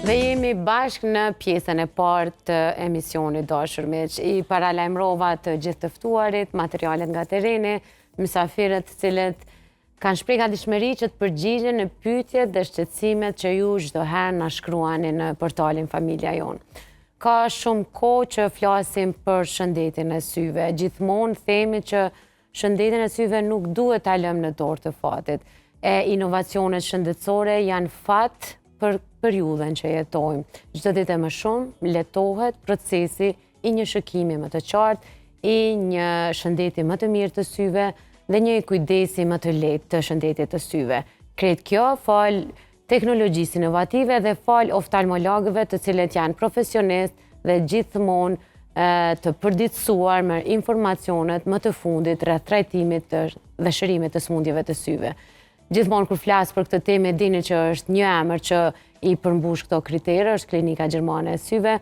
Dhe jemi bashkë në pjesën e parë të emisionit dashur miq. I paralajmërova të gjithë të ftuarit, materialet nga terreni, mysafirët të cilët kanë shpreh gatishmëri që të përgjigjen në pyetjet dhe shqetësimet që ju çdo herë na shkruani në portalin Familja Jonë. Ka shumë kohë që flasim për shëndetin e syve. Gjithmonë themi që shëndetin e syve nuk duhet ta lëmë në dorë të fatit. E inovacionet shëndetësore janë fat për periudhën që jetojmë. Çdo ditë e më shumë lehtohet procesi i një shikimi më të qartë, i një shëndeti më të mirë të syve dhe një kujdesi më të lehtë të shëndetit të syve. Krejt kjo falë teknologjisë inovative dhe falë oftalmologëve të cilët janë profesionistë dhe gjithmonë të përditësuar me informacionet më të fundit rreth trajtimit të dhe shërimit të sëmundjeve të syve. Gjithmonë kur flas për këtë temë e dini që është një emër që i përmbush këto kritere, është Klinika Gjermane e Syve.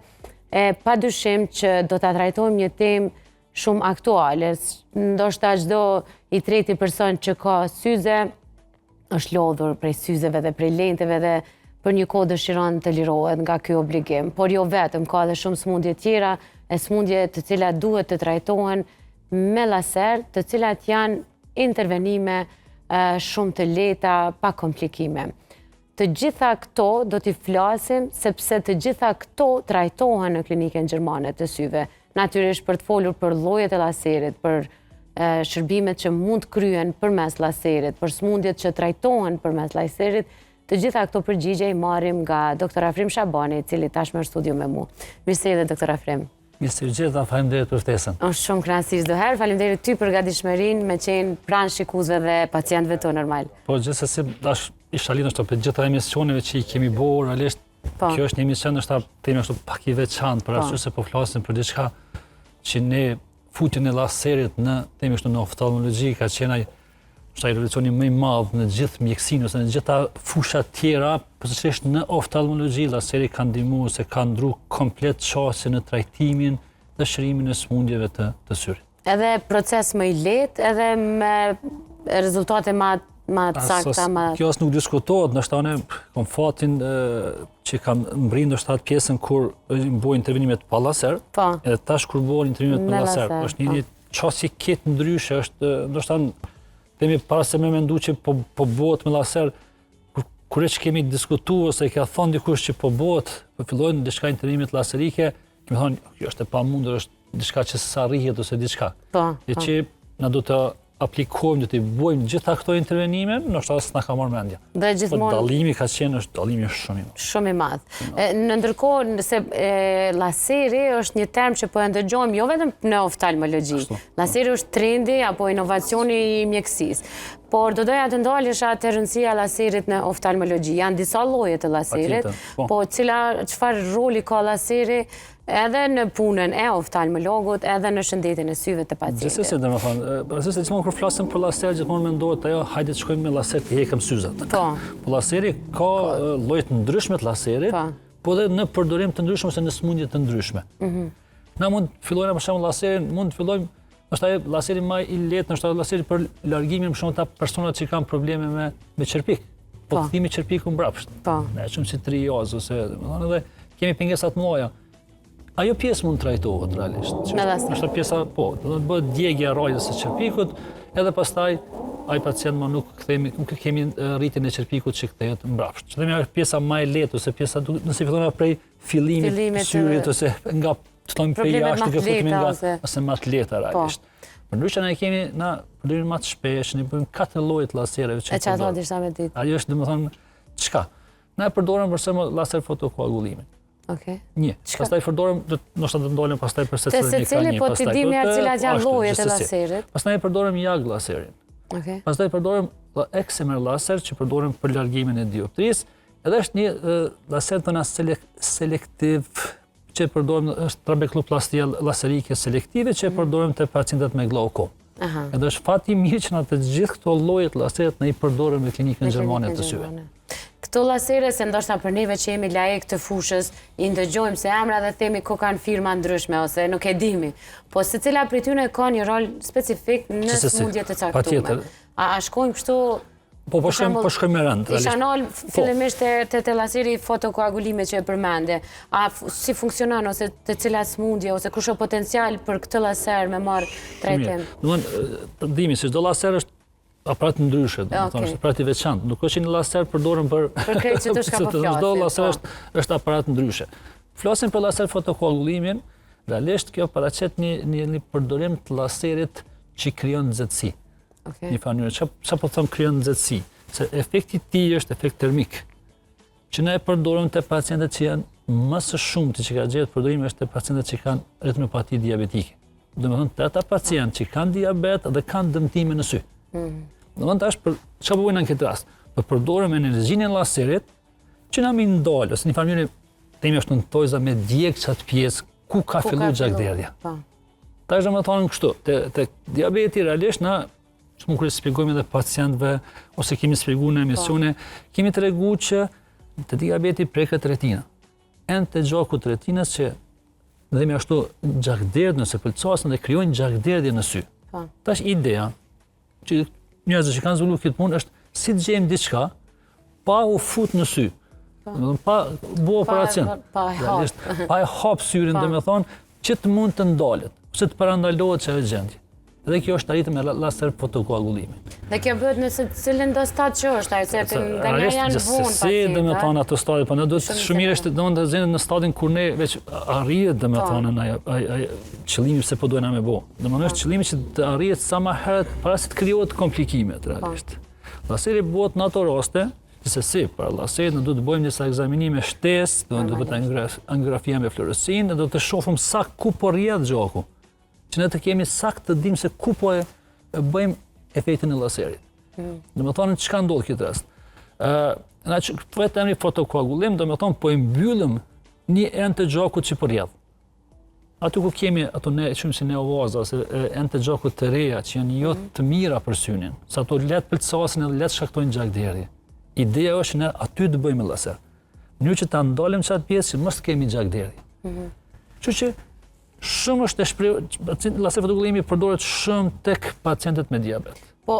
E pa dyshim që do ta trajtojmë një temë shumë aktuale. Ndoshta çdo i treti person që ka syze është lodhur prej syzeve dhe prej lenteve dhe për një kohë dëshiron të lirohet nga ky obligim. Por jo vetëm, ka edhe shumë sëmundje tjera, e sëmundje të cilat duhet të trajtohen me laser, të cilat janë intervenime shumë të lehta, pa komplikime. Të gjitha këto do t'i flasim, sepse të gjitha këto trajtohen në klinikën gjermane të syve. Natyrisht për të folur për llojet e laserit, për shërbimet që mund të kryhen përmes laserit, për sëmundjet që trajtohen përmes laserit, të gjitha këto përgjigje i marrim nga Dr. Afrim Shabani, i cili tashmë është studio me mu. Mirë se erdhe, Dr. Afrim. Mirë se ju gjeta, faleminderit për ftesën. Është shumë kënaqësi çdo herë, faleminderit ty për gatishmërinë me qenë pranë shikuesve dhe pacientëve tu normal. Po gjithsesi tash isha lidhur ndoshta për gjitha emisioneve që i kemi bërë realisht. Po. Kjo është një emision ndoshta themi ashtu pak i veçantë për po. arsye se po flasim për diçka që ne futjen e laserit në themi ashtu në oftalmologji ka qenë ai është ai revolucioni më i madh në gjithë mjekësinë ose në gjitha fushat tjera, posaçërisht në oftalmologji laseri ka ndihmuar se ka ndru komplet qasjen në trajtimin dhe shërimin e sëmundjeve të të syrit. Edhe proces më i lehtë, edhe me rezultate më më të sakta, më Kjo as nuk diskutohet, ndoshta unë kam fatin e, që kam mbri ndoshta atë pjesën kur bëj intervenimet pa laser, po. edhe tash kur bëhen intervenimet me laser, është një po. Qasje krejt ndryshe është, ndoshta themi para se me mendu që po, po bëhet me laser, kur, kur e që kemi diskutu ose i ka thonë dikush që po bëhet, po fillojnë diçka intervenimet laserike, kemi thonë, kjo është e pamundur, është diçka që s'arrihet ose diçka. Po, e po. që na do të aplikojmë, do të bëjmë gjitha këto intervenime, ndoshta s'na ka marrë mendja. Dhe po gjithmonë... Po dallimi ka qenë, është dallimi është shumë i madh. Shumë i madh. Në ndërkohë, se laseri është një term që po e ndëgjojmë jo vetëm në oftalmologji. Laseri është trendi apo inovacioni i mjekësisë. Por do doja të ndalesha te rëndësia e laserit në oftalmologji. Janë disa lloje të laserit, po. po cila çfarë roli ka laseri Edhe në punën e oftalmologut, edhe në shëndetin e syve të pacientit. Gjithsesi, domethënë, gjithsesi gjithmonë kur flasim për laser, gjithmonë mendohet ajo, hajde të shkojmë me laser të hekim syzet. Po. Po laseri ka lloje të ndryshme të laserit, po, po dhe në përdorim të ndryshëm ose në sëmundje të ndryshme. Mhm. Na mund të fillojmë për shembull laserin, mund të fillojmë është ai laseri më i lehtë, është laseri për largimin për shembull ata personat që kanë probleme me me qerpik. Po, po. kthimi qerpiku mbrapsht. Po. Ne e quajmë si triazë ose domethënë edhe kemi pengesa të mëdha. Ajo pjesë mund të trajtohet realisht. Me laser. Është pjesa, po, do të bëhet djegia e rrajës së qerpikut, edhe pastaj ai pacient më nuk kthemi, nuk kemi rritjen e qerpikut që kthehet mbrapsht. Që themi është pjesa më e lehtë ose pjesa nëse fillojmë prej fillimit të syrit ose nga të themi prej jashtë të futemi nga ose më të lehta po. realisht. Për ndryshe ne kemi na përdorim më të shpesh, ne bëjmë katër lloje të lasereve që. E çfarë do të me ditë? Ajo është domethënë çka? Na e përdorim për shembull laser fotokoagulimin. Okej. Një. Pastaj përdorim, do ndoshta do të ndalim pastaj për secilin një. Te secili po t'i dimë ja cilat janë llojet e laserit. Pastaj e përdorim YAG laserin. Okej. Pastaj përdorim excimer laser që përdorim për largimin e dioptrisë. Edhe është një laser të na selektiv që përdorim është trabekuloplastia laserike selektive që e mm. përdorim te pacientët me glaukom. Aha. Edhe është fat i mirë që na të gjithë këto lloje të laserit ne i përdorim në klinikën gjermane të syve. Këto lasere se ndoshta për neve që jemi laik të fushës, i ndëgjojmë si emra dhe themi ko kanë firma ndryshme ose nuk e dimi. Po secila prej tyre ka një rol specifik në sëmundje të caktuar. A, a shkojmë kështu. Po, po shkojmë, po shkojmë me rend. Isha nal po. fillimisht te te te laseri fotokoagulimit që e përmende. A si funksionon ose te cilat smundje ose kush është potencial për këtë laser me marr trajtim? Domthon, të dimi se çdo laser është aparat ndryshe, domethënë është aparat i veçantë. Nuk është që një laser përdorim për për krejt që të shka po flasim. Çdo laser po. është është aparat ndryshe. Flasim për laser fotokoagulimin, realisht kjo paraqet një një një përdorim të laserit që krijon nxehtësi. Okay. Një farë mënyre, ça po them krijon nxehtësi? Se efekti i tij është efekt termik. Që ne e përdorim te pacientët që janë më së shumti që ka gjetë përdorim është te pacientët që kanë retinopati diabetike. Domethënë, te ata pacientë që kanë diabet dhe kanë dëmtime në sy. Mm. Domethënë, tash për, çka po bëjmë në këtë rast? Po përdorim energjinë e laserit që na me ndalë, ose një farë mënyre, themi është në thonjëza me djeg qatë pjesë, ku ka fillu gjakderdhja. Po. Tash domethënë kështu, te, te diabeti realisht na që më kur e spjegojmë edhe pacientëve, ose kemi spjegu në emisione, po. kemi tregu që te diabeti preket retina. Enët e gjakut të retinës që ne themi ashtu gjakderdhen ose pëlcasen dhe krijojnë gjakderdhje në sy. Po. Tash ideja që njerëzit që kanë zbulu këtë punë është si të gjejmë diçka pa u fut në sy. Po. Domethënë pa bo operacion. Pa e hap. Pa e hap syrin, po. domethënë që të mund të ndalet, ose të parandalohet qajo gjendje. Dhe kjo është arritur me laser fotokoagulimin. Dhe kjo bëhet në secilin do stad që është, ajo se nga një janë vonë pacientët. Si, domethënë, ato stade, po ne duhet shumë mirë është domethënë të gjendet në stadin kur ne veç arrihet, domethënë, po. ai qëllimi pse po dojna me bo. Domethënë është qëllimi që të arrihet sa më herët para se të krijohet komplikimet realisht. Po. Laseri bëhet në ato raste, Gjithsesi, para laserit ne duhet të bëjmë disa ekzaminime shtesë, do të bëhet angiografia me fluorescinë, dhe do të shohim sa ku po rrjedh gjaku. Që ne të kemi saktë të dimë se ku po e bëjmë efektin e laserit. Mm. Domethënë, çka ndodh këtë rast? Ë, na që vetë emri fotokoagulim, domethënë, po e mbyllim një enë të gjakut që po rrjedh. Aty ku kemi ato ne e quajmë si neovaza ose enë të gjakut të reja që janë jo mhm. të mira për synin, se ato lehtë pëlcasin edhe lehtë shkaktojnë gjakderdhje. Ideja është që ne aty të bëjmë laser. Në mënyrë që ta ndalim qatë pjesë që mos të kemi gjakderdhje. Mm -hmm. Kështu që shumë është e shprehur, laser fotokoagulimi përdoret shumë tek pacientët me diabet. Po,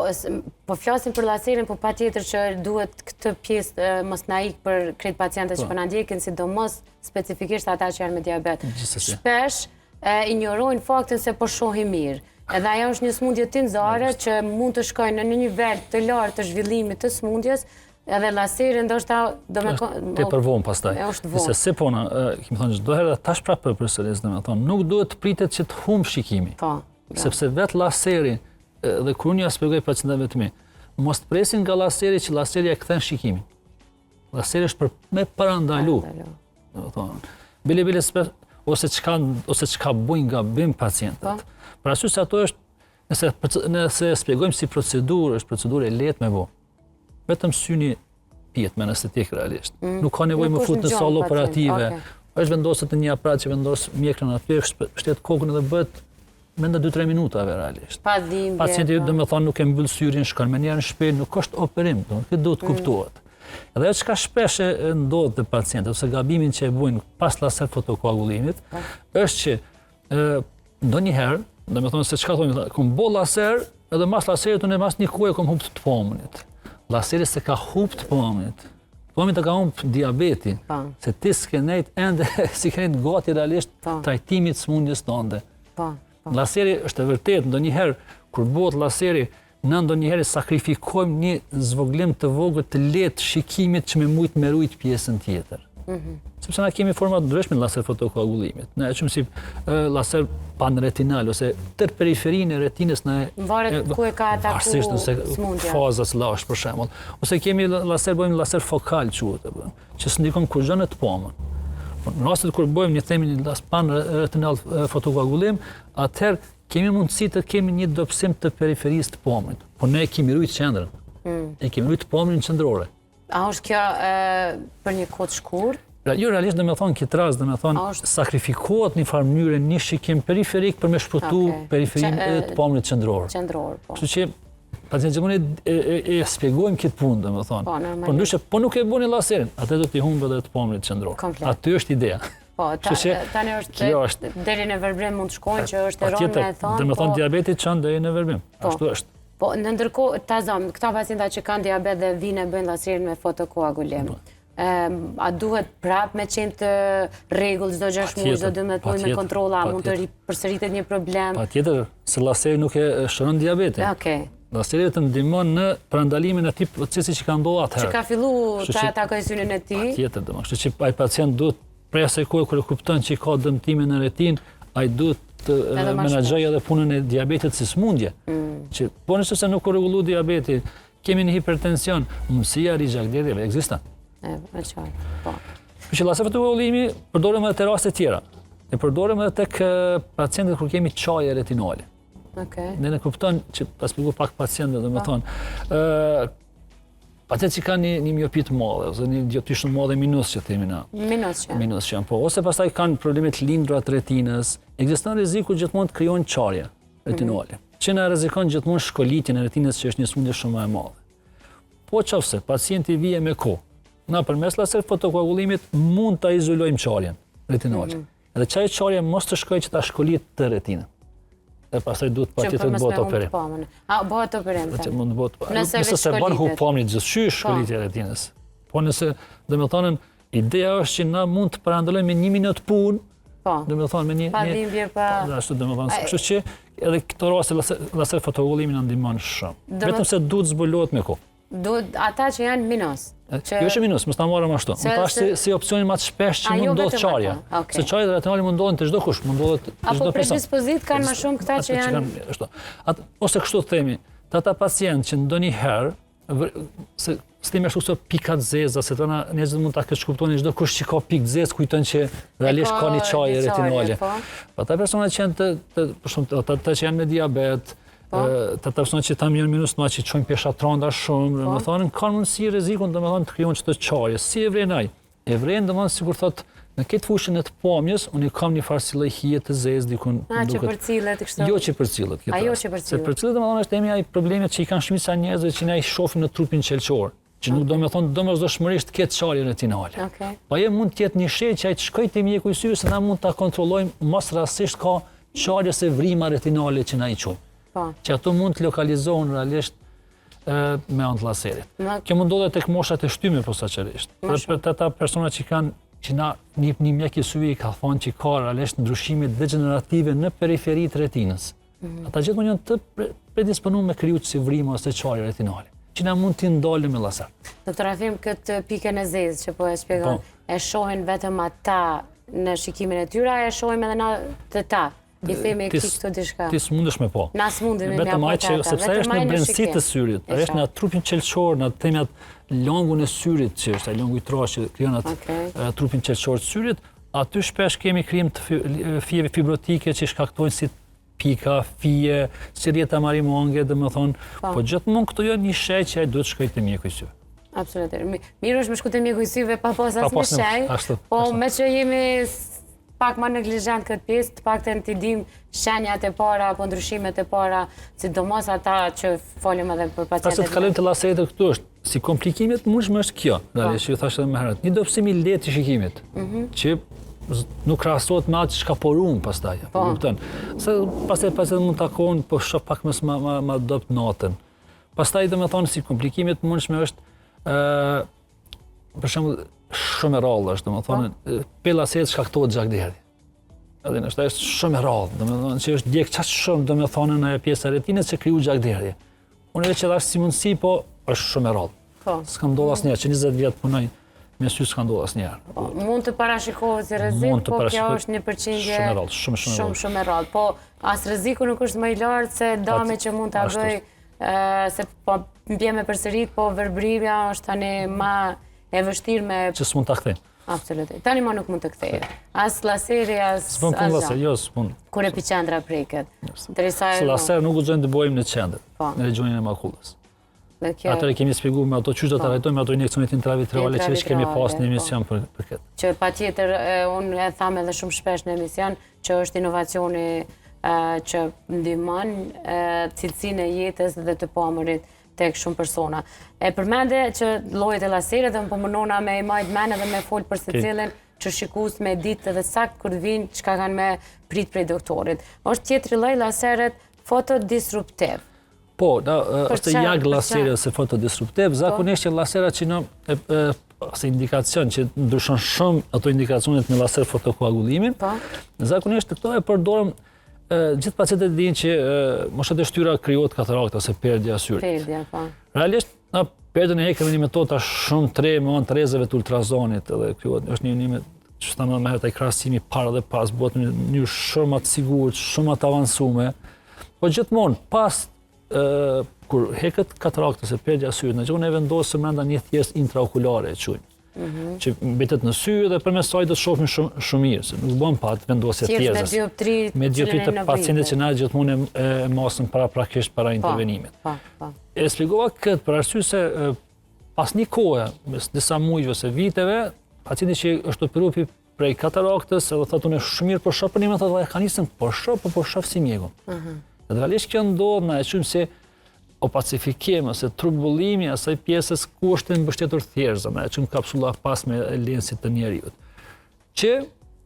po flasim për laserin, po patjetër që duhet këtë pjesë mos na ik për krejt pacientët që po, po na ndjekin, sidomos specifikisht ata që janë me diabet. Shpesh e injorojnë faktin se po shohin mirë. Edhe ajo është një smundje tinzare që mund të shkojë në një nivel të lartë të zhvillimit të smundjes, edhe laseri ndoshta do me tepër vonë pastaj. Është vonë. Se si puna, kemi thënë çdo herë tash prapë po përsëris, domethënë, nuk duhet të pritet që të humb shikimi. Po. Sepse vetë laseri dhe kur unë ja shpjegoj pacientëve të mi, mos të presin nga laseri që laseri e kthen shikimin. Laseri është për me parandalu. Domethënë, bile bile spe, ose çka ose çka bëjnë gabim pacientët. Po. Për arsye se ato është nëse nëse shpjegojmë si procedurë, është procedurë e lehtë me bo. Vetëm syni pihet me anestetik realisht. Mm. Nuk ka nevojë me fut në sallë operative. Okay. Është vendoset në një aparat që vendos mjekrën aty, pështet kokën edhe bëhet Brenda 2-3 minutave realisht. Pa dhimbje. Pacienti po. domethënë nuk e mbyll syrin, shkon menjëherë në shtëpi, nuk është operim, domethënë këtë duhet të mm. kuptohet. Edhe ajo çka shpesh e ndodh te pacientët ose gabimin që e bëjnë pas laser fotokoagulimit, po. është që ë ndonjëherë, domethënë se çka thonë, kom bo laser, edhe mas laserit unë mas një kohe kom hup të pamunit. Laseri s'e ka hup të pamunit. Të pamunit e ka hup diabeti, po. se ti s'ke nejt ende, s'i ke nejt gati realisht po. trajtimit smundjes tënde. Po, po. Laseri është e vërtetë, ndonjëherë kur bëhet laseri, na ndonjëherë sakrifikojmë një zvoglim të vogël të lehtë shikimit që me mujt me rujt pjesën tjetër. Mm -hmm. Sepse na kemi forma të ndryshme laser fotokoagulimit. Ne e quajmë si laser panretinal ose tërë periferinë e retinës në varet ku e ka ataku smundja. Faza cila është për shembull. Ose kemi laser bëjmë laser fokal quhet apo. që s'ndikon kurgjë në të pamën. Po, në rastet kur bëjmë një themi një las panretinal fotokoagulim, atëherë kemi mundësi të kemi një dobësim të periferisë të pamit, po ne e kemi rujt qendrën. Mm. E kemi rujt pamjen qendrore. A është kjo e, për një kohë të shkurt? Pra, jo, realisht domethënë këtë rast, domethënë, është... sakrifikohet një farë mënyre një shikim periferik për me shpëtu okay. periferinë e të pamit qendror. Qendror, po. Kështu që Pacientit gjithmonë e, e, e spjegojmë këtë punë, domethënë. Po, normalisht. Po ndryshe, po nuk e bëni laserin, atë do t'i humbë edhe të pamit qendror. Komplet. Aty është ideja. Po, ta, që, tani është, kjo është deri në verbrim mund të shkojnë që është e rëndë me thonë. Domethënë po, diabeti çon deri në verbrim. Po, Ashtu është. Po, në ndërkohë, ta zëmë, këta pacienta që kanë diabet dhe vinë e bëjnë laserin me fotokoagulim, po. a duhet prap me qenë të rregullt çdo 6 muaj, çdo 12 muaj me kontrolla, mund të përsëritet një problem? Patjetër, se laseri nuk e shëron diabetin. Okej. Laseri të ndihmon në parandalimin e atij procesi që ka ndodhur atëherë. Që ka fillu të atakojë synin e tij. Patjetër, domethënë, kështu që ai pacient duhet Prej asaj kohe kur e kupton që ka dëmtime në retinë, ai duhet të menaxhojë edhe punën e diabetit si sëmundje. Mm. Që po nëse se nuk u rregullu diabeti, kemi një hipertension, mundësia e rigjakderdhjeve ekziston. E, e qartë, po. Kështu që laser fotokoagulimi përdorim edhe te raste tjera. E përdorim edhe tek pacientët kur kemi çarje retinale. Okej. Ne ne kupton që ta shpjegoj pak pacientëve, domethënë, ë Pacientët që kanë një, një miopi të madhe, ose një dioptri shumë madhe minus që themi na. Minus që. Minus që janë, po. Ose pastaj kanë probleme të lindura të retinës, ekziston rreziku gjithmonë të krijojnë çarje retinale. Mm -hmm. Që na rrezikon gjithmonë shkolitjen e retinës që është një sëmundje shumë më e madhe. Po qoftë se pacienti vije me kohë, na përmes laser fotokoagulimit mund ta izolojmë çarjen retinale. Mm -hmm. Edhe qajo çarje mos të shkojë që ta shkolit të retinën. Dhe pastaj duhet patjetër të bëhet operim. A, bëhet operim? Dhe që mund të bëhet. Nëse, nëse s'e bën hup pamjen gjithqysh po. shkolitja e retinës. Po nëse, domethënë, ideja është që na mund të parandalojmë me një minutë punë, Po. Domethënë, me një... Pa dhimbje, pa... Po, ashtu, domethënë, kështu që edhe këto raste laser fotokoagulimi na ndihmon shumë. Vetëm se duhet zbulohet me kohë. Duhet ata që janë minus. Që... Jo që minus, mos ta marrëm ashtu. Unë thash si, si opsionin më të shpesh që mund ndodh çarja. Okay. Se çarja retinale mund ndodhin te çdo kush, mund ndodhet te çdo person. Apo predispozitë kanë më shumë këta që janë ashtu. At, ose kështu themi, te ata pacientë që ndonjëherë se s'themi ashtu se pika të zeza, se tona njerëzit mund ta keqkuptojnë çdo kush që ka pikë të zezë kujton që realisht ka një çarje retinale. Po. po ata persona që janë të, të për shembull ata që janë me diabet, Po. Te ata persona që thamë janë minus ma që çojnë pesha t'randa shumë, po. domethënë, kanë mundësi rrezikun, domethënë, të krijojnë qëto çarje. Si e vren ai? E vren, domethënë, sikur thotë, në këtë fushën e të pamjes, unë i kam një farë si lloj hije të zezë dikun. A, që përcillet, kështu? Jo që përcillet. A, jo që përcillet. Se përcillet, domethënë, është themi ai problemet që i kanë shumica njerëzve që na i shohim në trupin qelqor që nuk do me thonë domosdoshmërisht të ketë çarje retinale. Okay. Po ajo mund të jetë një shenjë që ai të shkojë te mjeku i syve se na mund ta kontrollojmë mos rastësisht ka çarje ose vrima retinale që na i quajmë. Po. Që ato mund të lokalizohen realisht e, me anë të laserit. Ma... Kjo mund ndodhet tek moshat e shtyme posaçërisht. Për, për ata persona që kanë që na një, një mjek i syve i ka thonë që ka realisht ndryshime degenerative në periferi të retinës. Mhm. Ata gjithmonë janë të predisponuar me kriju si vrima ose çarje retinale, që na mund t'i ndalim me laser. Doktor Afrim, këtë pikën e zezë që po e shpjegon, po. e shohin vetëm ata në shikimin e tyre, a e shohim edhe na te ta? I themi ki këtu diçka. Ti s'mundesh me pa. Na s'mundemi me Vetëm ai që sepse është në brendësi të syrit, ai është në trupin qelqor, në themi atë lëngun e syrit që është ai lëngu i trashë që krijon atë trupin qelqor të syrit, aty shpesh kemi krijim të fijeve fibrotike që shkaktojnë si pika, fije, si rrjeta marimange, domethonë, po, po gjithmonë këto janë një shenjë që ai duhet shkojë te mjeku i syve. Absolutisht. Mirë është me shku te mjeku i syve pa pas asnjë shenjë, po meqë jemi pak ma neglizhent këtë pjesë, të paktën t'i dim shenjat e para apo ndryshimet e para, sidomos ata që folim edhe për pacientët. Para se të kalojmë te laseri këtu është, si komplikime të mundshme është kjo, po. realisht që ju thashë edhe më herët, një dobësim i lehtë i shikimit, mhm. që nuk krahasohet me atë çka po ruan pastaj, po po. kupton. Se pastaj pastaj mund të takohen, po shoh pak më më më, më dobt natën. Pastaj domethënë si komplikime të mundshme është ë për shembull shumë e rrallë është, domethënë po. pe laserit shkaktohet gjakderdhje. Edhe ndoshta është shumë e rrallë, domethënë që është djeg qaq shumë domethënë në pjesë e retinës që kriju gjakderdhje. Unë veç e dhashë si mundësi, po është shumë e rrallë. Po. S'ka ndodhur asnjëherë, që 20 vjet punoj me sy s'ka ndodhur asnjëherë. Po, mund të parashikohet si rrezik, po kjo është një përqindje shumë e rrallë, shumë shumë shumë shumë e rrallë. Po as rreziku nuk është më i lartë se dami që mund ta bëj se po më bie me përsërit, po verbëria është tani ma e vështirë me që s'mund ta kthejmë. Absolutisht. Tani më nuk mund të kthehet. As laseri, as S'bën punë laseri, jo, s'bën. Kur epiqendra preket. Derisa Se laser nuk guxojmë të bëjmë në qendër, po. në regjionin e makulës. Dhe kjo Atëherë kemi shpjeguar me ato qysh do ta po. trajtojmë ato injeksionet intravitreale që kemi pas në emision po. për për këtë. Që patjetër unë e tham edhe shumë shpesh në emision që është inovacioni që ndihmon cilësinë e jetës dhe të pamurit tek shumë persona. E përmende që llojet e laserit dhe unë po munona me i majtë men edhe me folë për secilin që shikues me ditë edhe sakt kur të vinë çka kanë me prit prej doktorit. është tjetri lloj laseret fotodisruptiv. Po, da, është YAG laseri ose fotodisruptiv, po. zakonisht që lasera që në ose indikacion që ndryshon shumë ato indikacionet me laser fotokoagulimin, po. zakonisht këto e përdorim gjithë pacientët e dinë që moshat e shtyra krijohet katarakta ose perdja e syrit. Perdja, po. Realisht, na perdën e hekim me një metodë shumë të re me anë të rrezeve të ultrazonit edhe kjo është një një që thamë më herët ai krahasimi para dhe pas bëhet në mënyrë shumë më të sigurt, shumë më të avancuar. Po gjithmonë pas ë kur heket katarakta ose perdja e syrit, në gjuhën e vendosëm brenda një thjerrëz intraokulare e quajmë. Mm -hmm. që mbetet në sy dhe përmes saj do të shohim shumë shumë mirë, se nuk bën pa vendosje të thjerrëzës. Me dioptri, me dioptri të pacientit që na gjithmonë e, e masim paraprakisht para po, intervenimit. Po, po. E shpjegova këtë për arsye se pas një kohe, mes disa muajve ose viteve, pacienti që është operuar prej kataraktës, edhe thotë unë shumë mirë po shoh për një më thotë ka nisën po shoh, po po shoh si mjegull. Ëh. Mm Dhe realisht kjo ndodh na e quajmë si opacifikim ose turbullimi asaj pjesës ku është e mbështetur thjerrëza, na e quajmë kapsula e pasme e lensit të njeriut. Që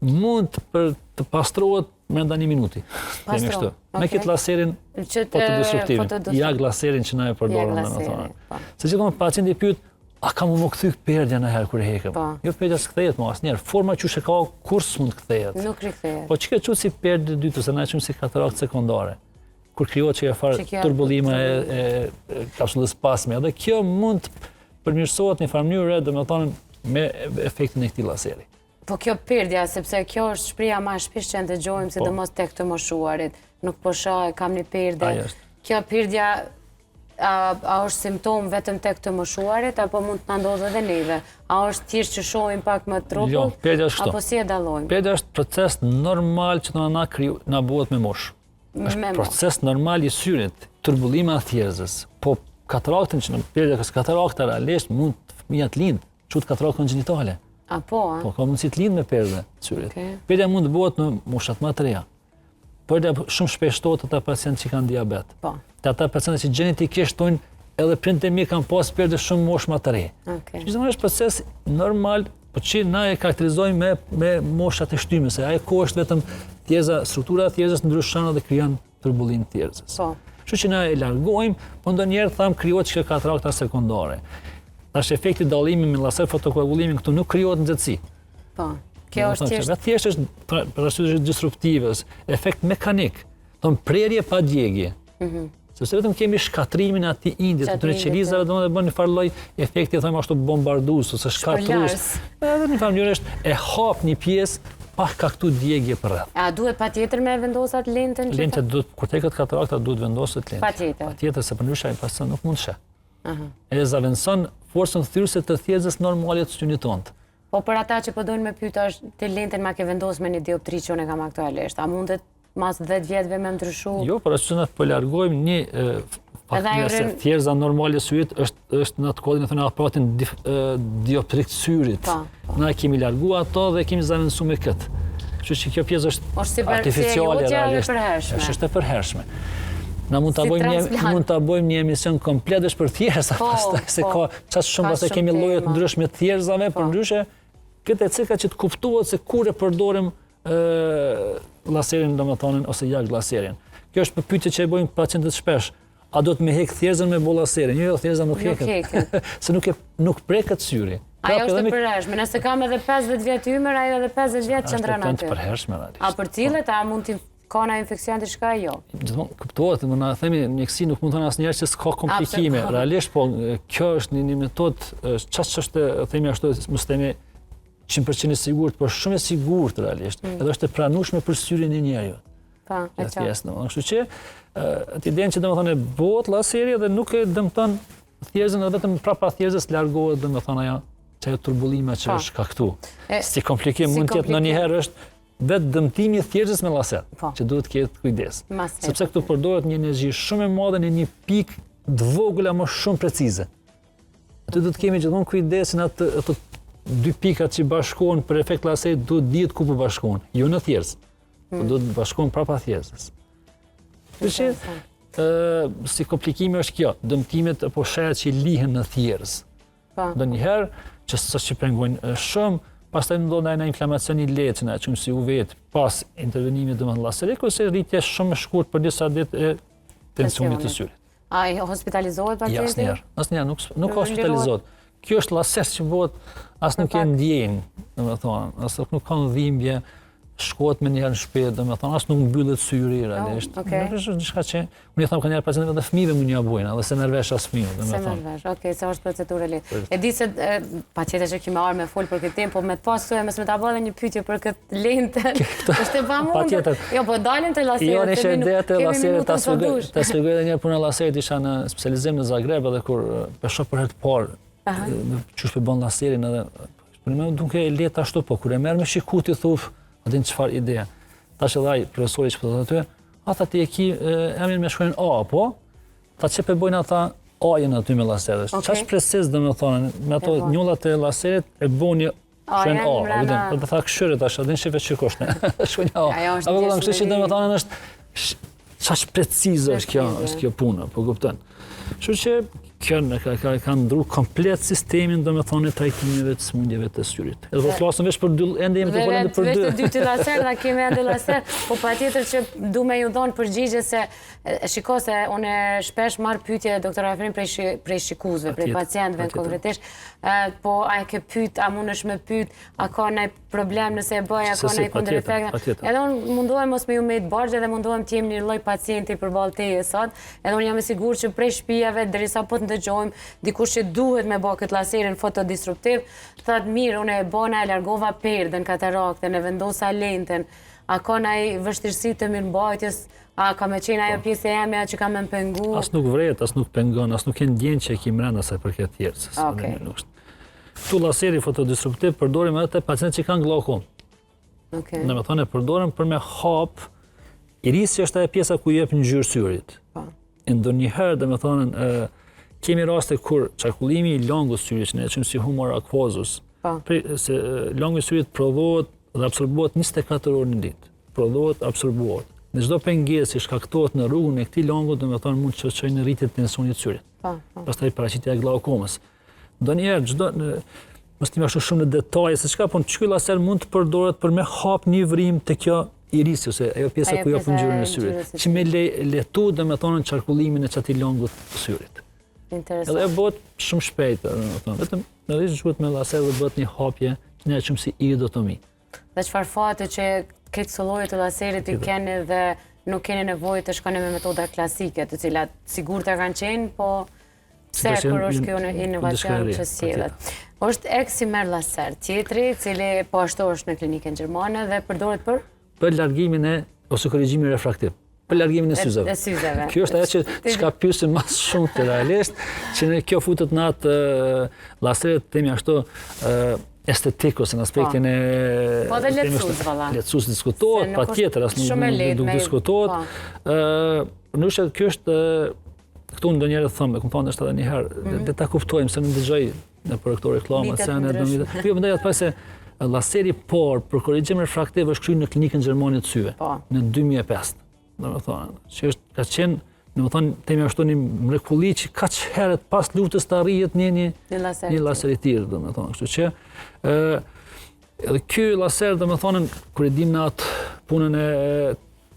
mund për të pastrohet brenda një minuti. Kështu. Okay. Me këtë laserin fotodisruptivin, YAG laserin që na e përdorim, domethënë. Po. Se gjithmonë pacienti pyet, a ka me m'u kthy perdja njëherë kur e hekim? Po. Jo perdja s'kthehet më asnjëherë, forma që e ka kurrë s'mund të kthehet. Nuk rikthehet. Po që kjo quhet si perde e dytë, ose na e quajmë si katarakt sekondare kur krijohet që e farë turbullima e, e, e kapsullës pasme, edhe kjo mund të përmirësohet në farë mënyre, domethënë, me efektin e këtij laseri. Po kjo perdja, sepse kjo është shprehja ma e shpeshtë që ndëgjojmë, po. sidomos tek të moshuarit. Nuk po shoh, e kam një perde. Kjo perdja, a, a është simptomë vetëm tek të moshuarit, apo mund të na ndodhë edhe neve? A është thjesht që shohim pak më trupull? Jo, perdja është kështu. Apo si e dallojmë? Perdja është proces normal që na na kriju, na bëhet me moshë. Është proces normal i syrit, turbullima e thjerrëzës. Po kataraktën që në perdja kësë katarakta realisht mund të fëmija të lind, quhet katarakt kongjenitale. A po, a? Po, ka mundësi të lind me perde të syrit. Okay. Perdja mund të bëhet në moshat më të reja. Perdja shumë shpesh shtohet te ata pacientë që kanë diabet. Po. Te ata pacientë që gjenetikisht thonë edhe prindët e mi kanë pas perde shumë moshë më të re. Okay. Që është proces normal, po që na e karakterizojmë me, me moshat e shtyme, se ajo kohë është vetëm thjerrëza, struktura e thjerrëzës ndryshon dhe krijon turbullim të thjerrëzës. Po. Kështu që na e largojmë, po ndonjëherë thamë krijohet që katarakta sekondare. Tash efekti dallimi me laser fotokoagulimin këtu nuk krijohet nxehtësi. Po. Kjo është thjesht. Vetë thjesht është për, për arsye është disruptive, efekt mekanik. Domethënë prerje pa djegie. Mm Sepse vetëm kemi shkatërrimin e atij indit, të atyre qelizave, domethënë bën një farë lloj efekti, themi ashtu bombardues ose shkatërrues. Edhe në farë mënyrë është e hap një pjesë pa shkaktu djegie përreth. A duhet patjetër me vendos atë lentën? Lente duhet, kur të heket katarakta duhet vendoset lente. Patjetër. Patjetër, se përndryshe ai pacient nuk mund të sheh. E zavendëson forcën thyrëse të thjerrëzës normale të synit tonë. Po për ata që po dojnë me pyet është ti lentën ma ke vendos me një dioptri që unë e kam aktualisht. A mundet mas 10 vjetëve me ndryshu? Jo, për arsye se ne po largojmë një fakt se thjerrëza normale e syrit është është në atë kodin e thonë aparatin dioptrik të syrit. Po, po. Na e kemi larguar ato dhe e kemi zavendësuar me këtë. Kështu që kjo pjesë është është si artificiale realisht. Është është e përhershme. Na mund ta bëjmë një mund ta bëjmë një emision komplet është për thjerrëza, po, pastaj se po. ka qaq shumë pastaj kemi lloje të ndryshme të thjerrëzave, po. përndryshe këtë e ceka që të kuptohet se kur e përdorim ë laserin, domethënë ose YAG laserin. Kjo është për pyetje që e bëjnë pacientët shpesh. A do të me hek thjerrëzën me bo laserin? Jo, jo, thjerrëza nuk heket. Se nuk e nuk preket syri. Ajo është e përhershme. Nëse kam edhe 50 vjet ymër, ajo edhe 50 vjet qëndron aty. Është e përhershme realisht. A përcillet, a mund të ka na infeksion diçka jo? Gjithmonë kuptohet, më na themi mjekësi nuk mund të thonë asnjëherë që s'ka komplikime. Realisht po kjo është një, një metodë, çfarë është themi ashtu, mos themi 100% e sigurt, por shumë e sigurt realisht. Mm. Edhe është e pranueshme për syrin e njeriut. Po, e qartë. Pjesë, domethënë, kështu që atë idenë që domethënë bëhet laseri dhe nuk e dëmton thjerrëzën edhe vetëm prapa thjerrëzës largohet domethënë ajo që ajo turbullima që po. është shkaktu. Si komplikim mund të jetë ndonjëherë është vetë dëmtimi i thjerrëzës me laser, po. që duhet të ketë kujdes. Sepse këtu përdoret një energji shumë e madhe në një pikë të vogël ama shumë precize. Aty duhet të kemi gjithmonë kujdes në atë ato dy pikat që bashkohen për efekt laserit duhet dihet ku po bashkohen, jo në thjerrëz. Po hmm. duhet të bashkohen prapa thjerrëzës. Kështu që ë si komplikimi është kjo, dëmtimet apo shenjat që lihen në thjerrëz. Po. Ndonjëherë që s'është që pengojnë shumë, pastaj ndodh ndonjë inflamacion i lehtë që na e quajmë si uveit pas intervenimit domethënë laserik ose rritje shumë e shkurt për disa ditë e tensionit të syrit. A i hospitalizohet pacienti? Jo, asnjëherë. Asnjëherë, nuk, nuk hospitalizohet. Kjo është laser që bëhet, as nuk e ndjen, domethonë, as nuk kanë dhimbje, shkohet menjëherë në shpi, domethonë, as nuk mbyllet syri, realisht. Oh, okay. Nuk është diçka që, unë i them kanjëherë pacientëve dhe fëmijëve mund ja bojnë, edhe s'e merr vesh as fëmijë, domethënë. S'e merr vesh, okej, se është procedurë e lehtë. E di se patjetër që kemi ardhur me fol për këtë temë, po me të pas këtu e mos me ta bë edhe një pyetje për këtë lenten. Është e pamundur. Patjetër. Jo, po dalim te laserët. Jo, nëse ide te laserët ta shpjegoj, ta shpjegoj edhe një punë laserit isha në specializim në Zagreb edhe kur po shoh për herë të parë qysh po bën laserin edhe po më duke e lehtë ashtu po kur e merr me shiku ti thu, a din çfarë ideja. Tash edhe ai profesori që po thotë aty, a tha ti e ki emrin me shkronjën A, po? Tha qe pe bojnë ata A-jën aty me laser. Okay. Qaq preciz domethonë, me ato njollat e laserit e bojnë një shkronjën A, a kupton? Po të tha këshyre tash, a din shife që kush ne. Shkronja A. Ajo është Apo kështu që domethonë është qaq precize është kjo, është kjo punë, po kupton. Kështu që kjo në ka, ka, ka ndru komplet sistemin, domethonë, e trajtimeve të sëmundjeve të syrit. Edhe po flasim veç për dy, ende jemi tu folë ende për dy. Veç të dy të laser, dhe kemi ende laser, po patjetër që du me ju dhonë përgjigje se, shiko se unë shpesh marr pyetje, doktor Afrim, prej, prej shikuesve, prej pacientëve konkretisht, po a e ke pyet, a mundesh me pyet, a ka naj problem nëse e bëj, a ka naj kundërefekt. Edhe unë mundohem mos me ju met borxh edhe mundohem të jem një lloj pacienti përballë teje sot, edhe unë jam e sigurt që prej shpijave derisa po të ndëgjojmë dikush që duhet me bë këtë laserin fotodisruptiv, thotë mirë, unë e bona e largova perden, kataraktën, e vendosa lenten, a ka naj vështirësi të mirëmbajtjes, a ka me qenë ajo po. pjesë e jemja që ka me më pengu? As nuk vret, as nuk pengon, as nuk e ndjen që e ki mrenda sa i përket tjerës. Okej. Këtu laseri fotodisruptiv përdorim edhe te pacientët që kanë glaukomë. Okay. Domethonë e përdorim për me hap irisi është ajo pjesa ku jep ngjyrë syrit. Po. E ndonjëherë domethonë kemi raste kur qarkullimi i lëngut syrit, që ne e quajmë si humor aquosus. Po. Se lëngu i syrit prodhohet dhe absorbohet 24 orë në ditë. Prodhohet, absorbohet. Në çdo pengesë që shkaktohet në rrugën e këtij lëngu, domethonë mund të çojë në rritje të tensionit të syrit. Po, po. Pastaj paraqitja e glaukomës. Ndonjëherë çdo në mos të ashtu shumë në detaje se çka po ky laser mund të përdoret për me hap një vrimë te kjo irisi ose ajo pjesa ku jep ngjyrën e syrit, që me le, lehtu domethonë qarkullimin e qatij lëngut të syrit. Interesant. Edhe bëhet shumë shpejt, domethonë, vetëm në rrisë zhguhet me laser dhe bëhet një hapje që ne e quajmë si iridotomi. Dhe çfarë fati që këtë lloje të laserit i keni dhe nuk keni nevojë të shkoni me metoda klasike, të cilat sigurt kanë qenë, po Pse kur është kjo në inovacion që sjellët. Është excimer laser, tjetri, cili po ashtu është në klinikën gjermane dhe përdoret për? Për largimin e, ose korrigjimin refraktiv, për largimin e syzeve. E syzeve. Kjo është ajo që çka pyesin më shumë të realisht, që në kjo futet në atë laseret, themi ashtu, estetik ose në aspektin po. e Po dhe lehtësues valla. Lehtësues diskutohet, patjetër, as nuk nuk diskutohet. Po. Ë, ndryshe kjo është Këtu ndonjëherë them, e kam thënë është edhe një herë, mm -hmm. le ta kuptojmë se nuk dëgjoj në për këto reklama, se në do të. Jo, mendoj atë pas se laseri i parë për korrigjim refraktiv është kryer në klinikën gjermane të syve po. në 2005. Domethënë, që është ka qenë domethënë, themi ashtu një mrekulli që kaq herët pas luftës të arrihet një një një laser, një laser i tillë, domethënë, kështu që ë edhe ky laser domethënë kur e dim në atë punën e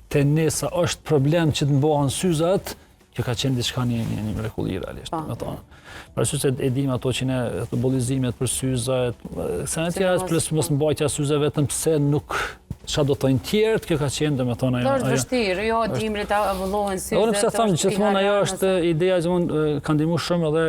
te ne sa është problem që të mbahen syzat, kjo ka qenë diçka një një, një mrekulli realisht, po. domethënë. Për arsye se e dim ato që ne ato bullizimet për syzat, sa të tjera plus mos mbajtja syzave vetëm pse nuk çka do thonë tjerët, kjo ka qenë domethënë ajo. Është vështirë, jo dimrit avullohen syzet. Unë pse them gjithmonë ajo është ideja gjithmonë ka ndihmuar shumë edhe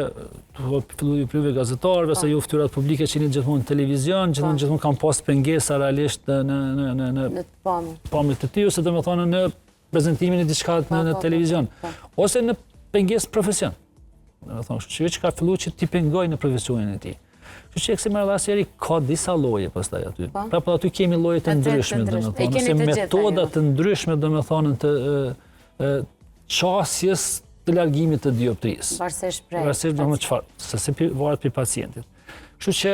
të fillu ju pryve gazetarëve, se po. ju fytyrat publike që jeni gjithmonë në televizion, gjithmonë po. gjithmonë kanë pas pengesa realisht në në në në në pamje. Pamje të tij ose domethënë në prezantimin e diçka në, në po, po, televizion po, ose në pengesë profesion. Domethënë, që që ka filluar që t'i pengojë në profesionin e tij. Kështu që excimer laseri ka disa lloje pastaj aty. Po. Pra po aty kemi lloje të ndryshme, domethënë, ose metoda të ndryshme, domethënë të ë qasjes të largimit të dioptrisë. Varësisht prej. Varësisht domethënë çfarë, se si varet prej pacientit. Kështu që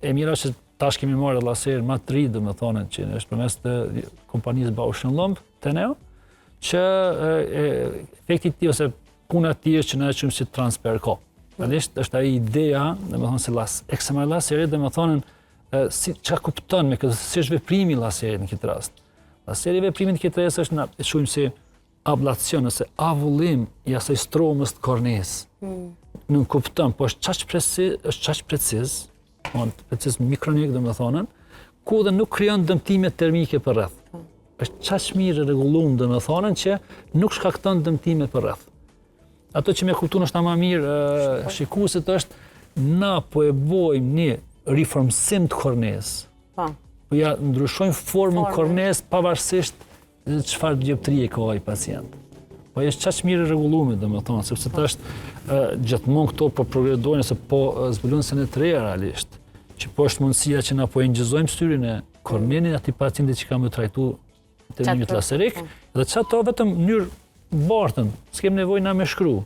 e mira është Tash kemi marrë laser më të ri, domethënë, që është përmes të kompanisë Bausch Lomb, Teneo, që e, efekti i tij ose puna e tij është që ne e quajmë si trans-PRK. Realisht është ai ideja, domethënë se las excimer laseri, domethënë si çka kupton me këtë, si është veprimi i laserit në këtë rast. Laseri veprimi në këtë rast është na e quajmë si. ablacion ose avullim i asaj stromës të kornesë. Mm. Nënkupton, po është qaq preciz, është qaq preciz, po preciz mikronik domethënë, ku dhe nuk krijon dëmtime termike përreth. Po. Është qaq mirë e rregullum domethënë që nuk shkakton dëmtime përreth. Ato që me kuptu ndoshta ma mirë shikuesit është na po e bojmë një riformësim të kornesë. Po. Po ja ndryshojmë formën kornesë pavarësisht çfarë dioptrie ka ai pacient. Po është qaq mirë e rregullume, domethënë, sepse po. tash gjithmonë këto po progredojnë se po zbulojnë sene të reja realisht, që po është mundësia që na po e inçizojmë syrin e kornenë e atij pacientit që ka me trajtu intervenimit laserik, po. dhe që ato vetëm mënyrë bartën, s'kem nevojë na me shkru,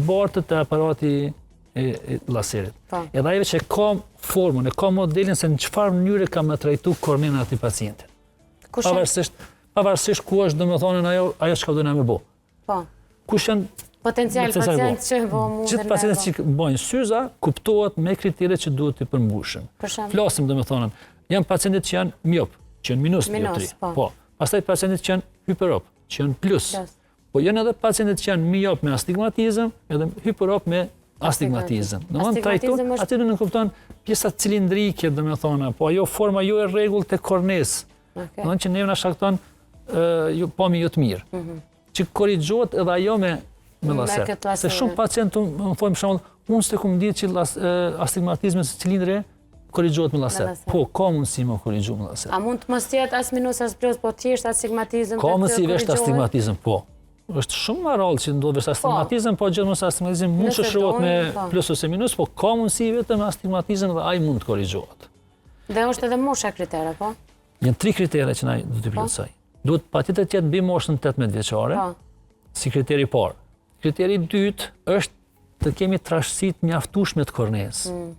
bartet te aparati e, e laserit. Po. Edhe ai veç e ka formën, e ka modelin se në çfarë mënyre ka me trajtu kornenë e atij pacientit. Kush pavarësisht, pavarësisht ku është domethënë ajo, ajo çka dojna me bo. Po. Kush janë potencial pacient që po mund Gjithë pacientët që bojnë syza kuptohet me kriteret që duhet të përmbushin. Flasim domethënë, janë pacientët që janë miop, që janë minus minus, po. po. Pastaj pacientët që janë hiperop, që janë plus. plus. Po janë edhe pacientët që janë miop me astigmatizëm, edhe hiperop me astigmatizëm. Domethënë trajton, aty nënkupton pjesa cilindrike, domethënë, po ajo forma jo e rregullt e kornesë. Okay. Domethënë që neve na shkakton jo pamje jo të mirë. Mm -hmm. Që korrigjohet edhe ajo me me laser. Se shumë pacientë më thonë për shembull, unë s'e kom ditë që las, astigmatizmi si cilindri korrigjohet me laser. Po, ka mundësi me korrigju me laser. A mund të mos jetë as minus as plus, po thjesht astigmatizëm? Ka mundësi veç astigmatizëm, po. Është shumë më rrallë që ndodh veç po. astigmatizëm, po gjithmonë astigmatizëm mund të shoqërohet me po. plus ose minus, po ka mundësi vetëm astigmatizëm dhe ai mund të korrigjohet. Dhe është edhe mosha kritere, po? Janë tri kritere që na do t'i po. plotësoj. Duhet patjetër të jetë mbi moshën 18 vjeçare, si kriteri i parë. Kriteri i dytë është të kemi trashësi të mjaftueshme të kornesë. Mm.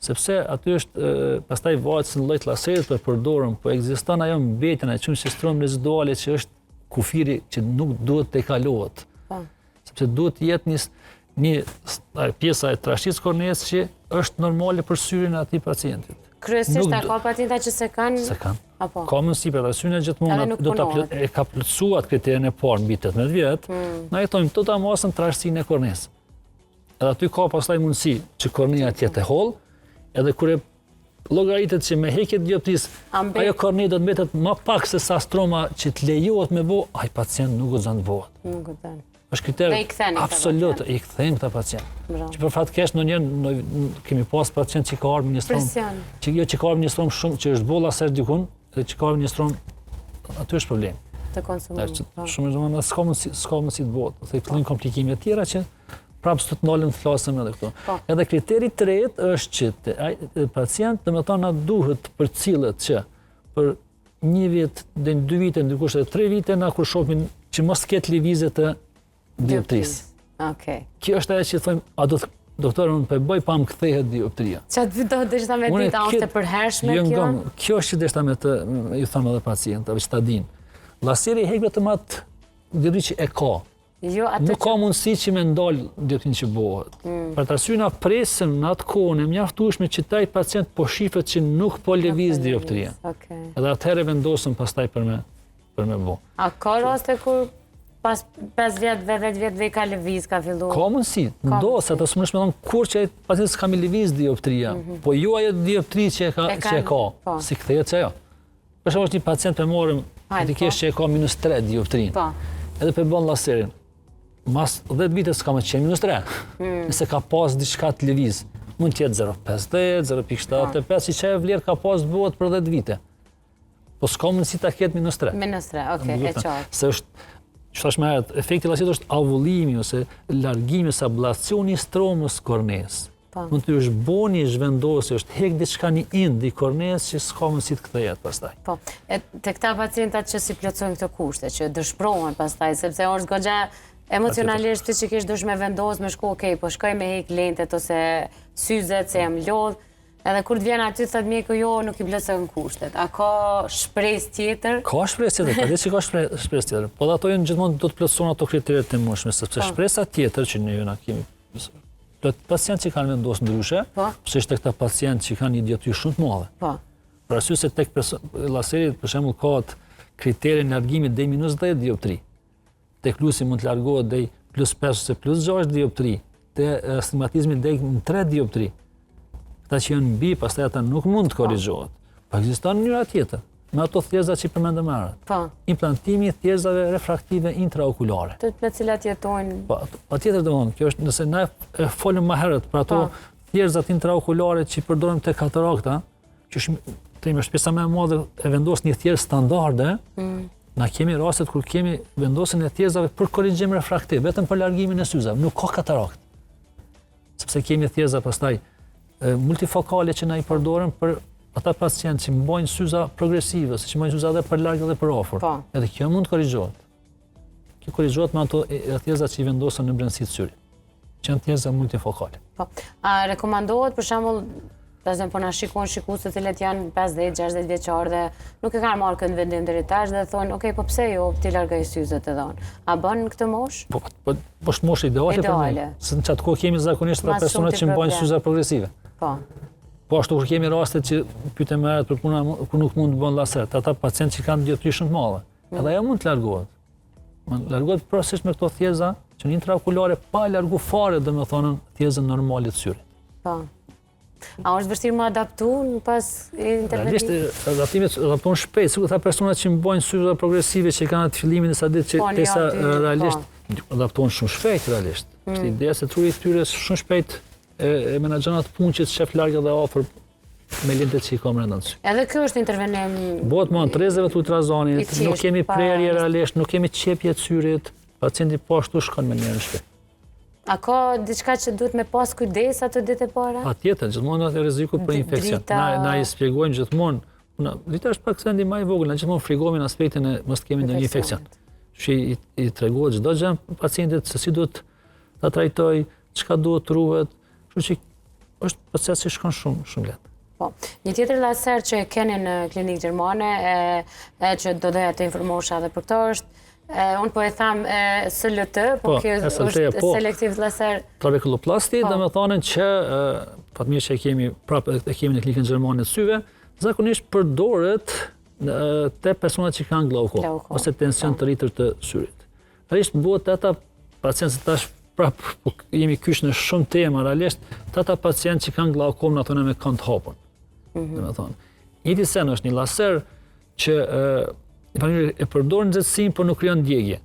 Sepse aty është, pastaj varet se lloj të laserit po e përdorim, po ekziston ajo mbetja, e quajmë si stromë reziduale që është kufiri që nuk duhet të kalohet. Po. Sepse duhet të jetë një, një pjesa e trashësisë kornesë që është normale për syrin e atij pacientit. Kryesisht a ka pacienta që s'e kanë? S'e kanë. Apo. Ka mundësi për arsye gjithmonë do ta plot, e ka plotësuar kriterin e parë mbi 18 vjet, mm. na i thojmë do ta masim trashësinë e kornesë. Edhe aty ka pastaj mundësi që kornea të jetë e hollë, edhe kur e llogaritet që me hekje të dioptrisë, ajo kornea do të mbetet më pak se sa stroma që të lejohet me bo, ai pacient nuk guxon të bëhet. Nuk guxon. Është kriter absolut, i kthejmë këta pacient. Që për fat keq ndonjëherë kemi pas pacient që ka ardhur një stromë, që jo që ka ardhur një stromë shumë që është bo laser dikun, dhe që ka ardhur një stromë aty është problem. Të konsumojmë. Po. Shumë domethënë s'ka mundësi, s'ka mundësi të bëhet. Dhe fillojnë komplikime të tjera që prapë s'do të ndalem të flasim edhe këto. Po. Edhe kriteri i tretë është që te, ai pacient domethënë na duhet të përcillet që për një vit, deri në dy vite, ndërkohë edhe tre vite na kur shohim që mos ketë lëvizje të dioptrisë. Okej. Kjo është ajo që thojmë, a do të doktor unë po e bëj pa më kthehet dioptria. Ça të do deshta me ditë, a është e përhershme jo, kjo? Kjo është që deshta me të ju them edhe pacientëve që ta dinë. Laseri hek vetëm atë dioptri që e ka. Jo, atë Nuk ka mundësi që me ndal dioptrinë që bëhet. Mm. Për atë arsye na presim në atë kohën e mjaftueshme që te ai pacient po shifet që nuk po lëviz dioptria. Okay. Edhe atëherë vendosim pastaj për me për me bo. A ka raste kur pas 5 vjetëve, 10 vjetëve ka lëviz, ka fillu? Ka mundësi, ndodh se ato s'mundesh me thonë kur që ai pacient s'ka me lëviz dioptria, mm -hmm. po jo ajo dioptri që e ka, e ka, që e ka, po. s'i kthehet që ajo. Për shembull është një pacient po marrim, dikush që e ka minus 3 dioptrinë. Po. Edhe po e bën laserin. Mas 10 vite s'ka më qenë minus 3. Mm. Nëse ka pas diçka të lëviz, mund të jetë 0.50, 0.75, po. si që e vlerë ka pas të bëhet për 10 vite. Po s'ka mundësi ta ketë minus 3. Minus 3, okej, e qartë. Se është, që thashë më herët, efekti i laserit është avullimi ose largimi ose ablacioni i stromës kornesë. Po. Mund të është bo një zhvendosje, është hek diçka një ind i kornesë që s'ka mundësi të kthehet pastaj. Po, e te këta pacientat që s'i plotësojnë këto kushte, që dëshprohen pastaj, sepse është goxha emocionalisht psikisht duhesh me vendos, me shku, okej, po shkoj me hek lentet ose syzet, se jam lodh, edhe kur të vjen aty, thot mjeku, jo, nuk i plotësojnë kushtet. A ka shpresë tjetër? Ka shpresë tjetër, pa që ka shpresë tjetër. Po dhe ato janë gjithmonë do të plotësohen ato kriteret e mundshme, sepse po. shpresa tjetër që ne na kemi Plot pacientë që kanë vendosur ndryshe, po. pse është tek këta pacientë që kanë një dioptri shumë të madhe. Po. Për arsye se tek laseri për shembull ka atë kriterin e largimit deri minus 10 dioptri. Tek plusi mund të largohet deri plus 5 ose plus 6 dioptri, te astigmatizmi deri në 3 dioptri. Këta që janë mbi, pastaj ata nuk mund të po. korrigjohet. Po ekziston mënyra tjetër, me ato thjerrëza që i përmendëm më herët. Po. Implantimi i thjerrëzave refraktive intraokulare. Të me cilat jetojnë. Po, patjetër domethënë, kjo është nëse na e folëm më herët për ato po. thjerrëzat intraokulare që i përdorim te katarakta, që është të është pjesa më e madhe e vendos një thjerrëz standarde, mm. na kemi rastet kur kemi vendosjen e thjerrëzave për korrigjim refraktiv, vetëm për largimin e syzave, nuk ka katarakt. Sepse kemi thjerrëza pastaj multifokale që na i përdorim për ata pacientë që mbajnë syza progresive, ose që mbajnë syza edhe për larg edhe për afër. Po. Edhe kjo mund të korrigjohet. Kjo korrigjohet me ato thjerrëza që i vendosen në brendësi të syrit. që janë thjerrëza multifokale. Po. A rekomandohet për shembull, ta zëmë po na shikojnë shikues të cilët janë 50-60 vjeçar dhe nuk e kanë marrë këtë vendim deri tash dhe thonë, "Ok, po pse jo, t'i largoj syzet edhe unë." A bën këtë moshë? Po, po, po është moshë ideale për ne. Se në qatë kohë kemi zakonisht ata persona që mbajnë syza progresive. Po. Po ashtu kur kemi rastet që pyete më herët për puna kur nuk mund të bën laser, ata pacientë që kanë dioptri shumë të madhe. Mm. Edhe ajo mund të largohet. Mund largohet përsëri me këto thjerrëza që në intraokulare pa largu fare, domethënë, thjerrëzën normale të syrit. Po. A është vështirë me adaptu në pas intervenimit? Realisht, adaptimet adaptohen shpejt, sikur tha personat që mbajnë syza progresive që kanë atë fillimin e sa ditë që po, tesa realisht po. adaptohen shumë shpejt realisht. Mm. Është ideja se truri i tyre shumë shpejt e, e menaxhon atë punë që të shef larg edhe afër me lentet që i ka mrenda në sy. Edhe kjo është intervenim... Bëhet me anë të rrezeve të ultrazonit, nuk kemi prerje realisht, nuk kemi qepje të syrit, pacienti po ashtu shkon menjëherë në shtëpi. A ka diçka që duhet me pas kujdes ato ditë e para? Patjetër, gjithmonë është rreziku për infeksion. Na, na i shpjegojmë gjithmonë, na, drita është pak sendi ma i vogël, na gjithmonë frigohemi në aspektin e mos të kemi ndonjë infeksion. Që i, i tregohet çdo gjë pacientit se si duhet ta trajtojë, çka duhet të ruhet, kështu që është proces që shkon shumë, shumë lehtë. Po, një tjetër laser që e keni në klinikë gjermane, e, e që do doja të informohesha edhe për këto është, e, unë po e tham e, SLT, po, po kjo SLT, është po, selective laser. Trabekuloplasti, po. domethonë që, fatmirë që e kemi, prapë e kemi në klinikën gjermane të syve, zakonisht përdoret te personat që kanë glaukom, ose tension po. të rritur të syrit. Realisht bëhet te ata pacientë se tash prap po jemi kyç në shumë tema realisht, te ata pacientë që kanë glaukom na thonë me kënd të hapun. Mm -hmm. Domethonë. I sen është një laser që ë e, e përdor nxehtësinë por nuk krijon djegie.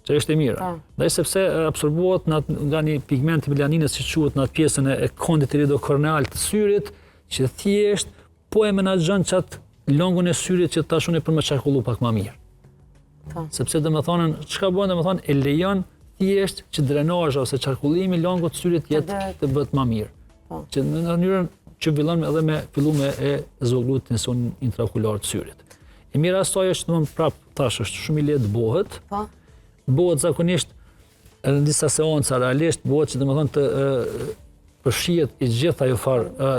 Që është e mira. Po. Dhe sepse absorbohet në nga një pigment i melaninës që quhet në atë pjesën e kondit iridokorneal të syrit, që thjesht po e menaxhon qat lëngun e syrit që tash unë për me qarkullu pak ma mirë. Po. Sepse domethonë, çka bën domethonë, e lejon thjesht që drenazha ose qarkullimi i lëngut të syrit jetë të bëhet ma mirë. Po. Që në mënyrën që fillon edhe me fillu me e zvoglu tensionin intraokular të syrit. E mira e saj është, domethënë, prap, tash është shumë i lehtë bëhet. Po. Bëhet zakonisht edhe në disa seanca realisht bëhet që domethënë të përfshihet i gjithë ajo farë,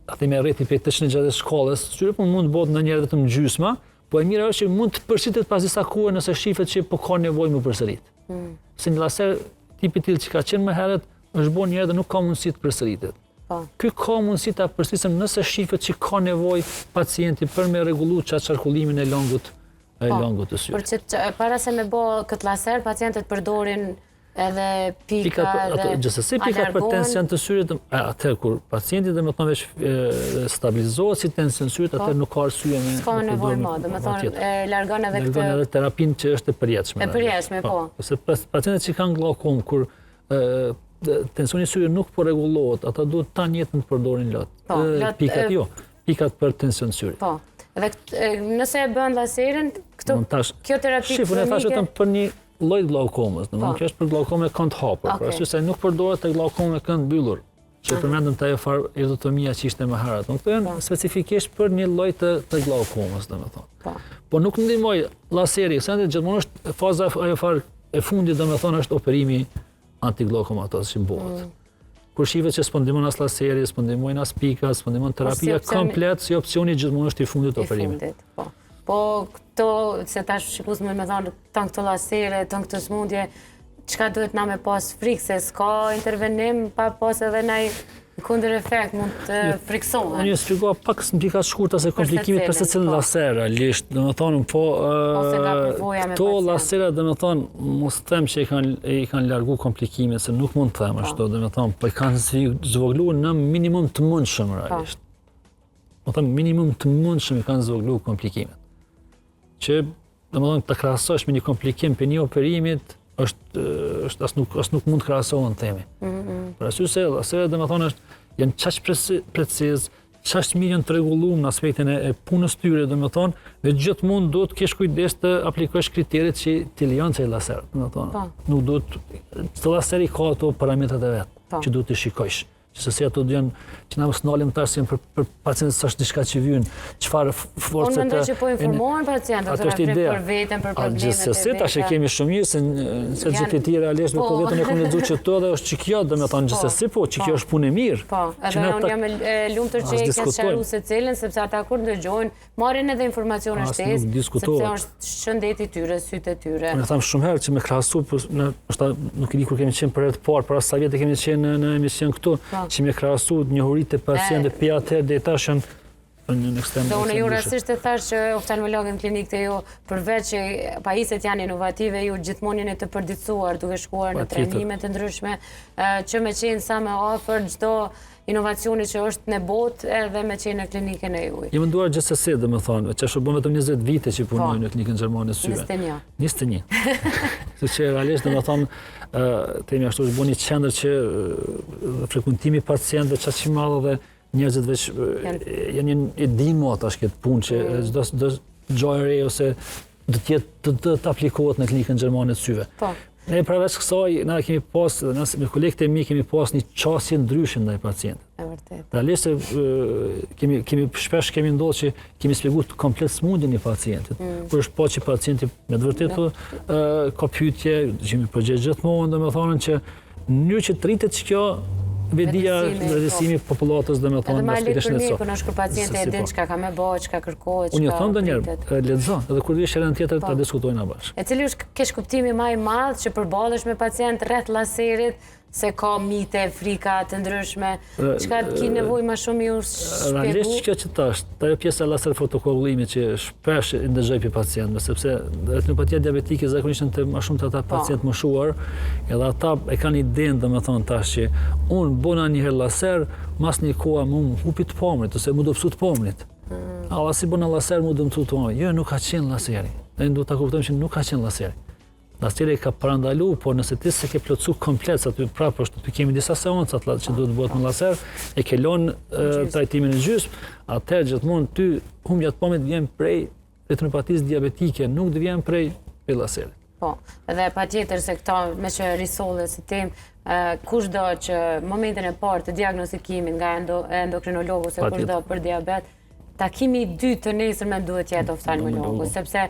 a themi rrethi prej 360 shkallës, syri po mund të bëhet ndonjëherë vetëm gjysma, po e mira është që mund të përsëritet pas disa kohë nëse shifet që po ka nevojë me përsërit. Mm. Se një laser tipi i tillë që ka qenë më herët, është bërë një herë dhe nuk ka mundësi të përsëritet. Po. Ky ka mundësi ta përsërisim nëse shifet që ka nevojë pacienti për me rregullu qat qarkullimin e lëngut e po, lëngut të syrit. Por që para se me bo këtë laser, pacientët përdorin edhe pika, pika për, ato, gjithsesi pika për tension të syrit, atëherë kur pacienti domethonë veç stabilizohet si tension syrit, po. atëherë nuk ka arsye me S'ka nevojë më, domethonë e largon edhe këtë largon edhe terapinë që është e përjetshme. E përjetshme, po. po. Ose pacientët që kanë glaukom kur tensioni i syrit nuk po rregullohet, ata duhet tanë jetën të përdorin lot. Po, lot pikat jo pikat për tension syrit. Po. Dhe nëse e bën laserin, këto tash, kjo terapi kronike. Shif, unë thashë vetëm për një lloj glaukomës, domethënë po. kjo është për glaukomë me kënd hapur, okay. për arsye se nuk përdoret te glaukoma me kënd mbyllur, që e përmendëm te ajo farë iridotomia që ishte më herët. Këto janë po. specifikisht për një lloj të të glaukomës, domethënë. Po. Po nuk ndihmoi laseri, se gjithmonë është faza ajo farë e fundit, domethënë është operimi antiglaukomatoz që bëhet. Mm. Kur shifet që s'po ndihmon as laseri, s'po ndihmojnë as pika, s'po ndihmon terapia komplet, si opsioni gjithmonë është i fundit operimi. I fundit, po. Po këto, se tash shikuesit me thonë, tanë këto lasere, tanë këto smundje, çka duhet na me pas frikë, se s'ka intervenim pa pas edhe naj... Kundërefekt mund të frikësohen. Unë ju shpjegova pak në pika të shkurta se komplikimet për secilin po. laser, realisht, domethënë, po Ose nga përvoja me Këto lasera, domethënë, mos them që i kanë i kanë largu komplikimet, se nuk mund të them po. ashtu, domethënë, po i kanë zvoglu në minimum të mundshëm po. realisht. Domethënë, minimum të mundshëm i kanë zvoglu komplikimet. Që Domethënë të krahasosh me një komplikim prej një operimit është është as nuk as nuk mund të krahasohen themi. Mm -hmm. Për arsye se lasera domethënë është janë qaq preciz, qaq mirë janë të rregulluar në aspektin e, e punës tyre, domethënë, dhe gjithmonë duhet të kesh kujdes të aplikosh kriteret që t'i lejon qaj laser, domethënë. Po. Nuk duhet çdo laser i ka ato parametrat e vet, po. që duhet të shikojsh. Gjithsesi ato janë që na mos nalim tash për për pacientët sa është diçka që vjen, çfarë force të Unë mendoj që po informohen pacientët ato është ideja për veten, për problemet e Gjithsesi tash e kemi shumë mirë se në ChatGPT realisht me po vetëm e kam lexuar që to dhe është që kjo, domethënë po, gjithsesi po, që kjo po. është punë e mirë. Po, edhe unë jam e lumtur që e ke sqaruar secilin sepse ata kur ndëgjojnë Marrin edhe informacione shtesë, sepse është shëndeti i tyre, sytë e tyre. Unë them shumë herë që me krahasu, po në është nuk e di kur kemi qenë për herë të parë, para sa vjetë kemi qenë në, në emision këtu, po. që me krahasu njohuritë e pacientëve prej atëherë deri tash janë në një ekstrem. Dhe unë ju rastësisht e thash që oftalmologët në klinikë të ju, përveç që pajisjet janë inovative, ju gjithmonë jeni të përditësuar, duke shkuar në trajnime të ndryshme, që me qenë sa më afër çdo inovacioni që është në botë edhe me qenë në klinikën e juj. Jam munduar gjithsesi, domethënë, që është bën vetëm 20 vite që punoj po. në klinikën gjermane syve. 21. 21. Se që realisht, domethënë, themi ashtu është bën një qendër që frekuentimi i pacientëve qaq i madh dhe njerëzit veç janë një e dinë më tash këtë punë që mm. çdo çdo gjë e re ose do të jetë të, të, të aplikohet në klinikën gjermane të syve. Po. Ne përveç kësaj, na kemi pas, dhe ne me kolegët e mi kemi pas një qasje ndryshe ndaj pacientit. E vërtetë. Realisht se kemi kemi shpesh kemi ndodhur që kemi shpjeguar komplet sëmundjen e pacientit. Mm. Kur është pa që pacienti me të vërtetë ka pyetje, që jemi përgjigj gjithmonë, domethënë që Në mënyrë që të rritet që kjo vetëdija, vetëdijësimi i popullatës, domethënë, në aspektin shëndetësor. Edhe më lehtë për pacienti e din po. çka ka me bo, çka kërkohet, çka Unë them ndonjëherë, lexo, edhe kur vish herën tjetër ta po. diskutojmë bashkë. E cili është keqkuptimi më i madh që përballesh me pacient rreth laserit, se ka mite, frika të ndryshme, çka ki nevojë më shumë ju shpjegu? Realisht kjo që tash, ajo pjesa e laser fotokoagulimit që shpesh e ndëgjoj prej pacientëve, sepse retinopatia diabetike zakonisht janë të më shumë të ata po. pacientë moshuar, edhe ata e kanë idenë, domethënë tash që unë bona një herë laser, mas një koha mu më hupi të pamrit, ose m'u dobësu të pamrit. Mm. Alla si bona laser m'u dëmtu të pamrit. Jo, nuk ka qenë laseri. Ne duhet ta kuptojmë që nuk ka qenë laseri. Laseri ka parandalu, por nëse ti s'e ke plotësu komplet, se aty prapë është, aty kemi disa seanca që duhet të bëhet me laser, e ke lënë trajtimin në gjysmë, atëherë gjithmonë ty humbja e të pamit vjen prej retinopatisë diabetike, nuk të vjen prej prej laserit. Po, dhe patjetër se këta me që risolle si temë, kushdo që momentin e parë të diagnostikimit nga endokrinologu ose kushdo për diabet, Takimi i dytë të nesërmen duhet të jetë oftalmologu, sepse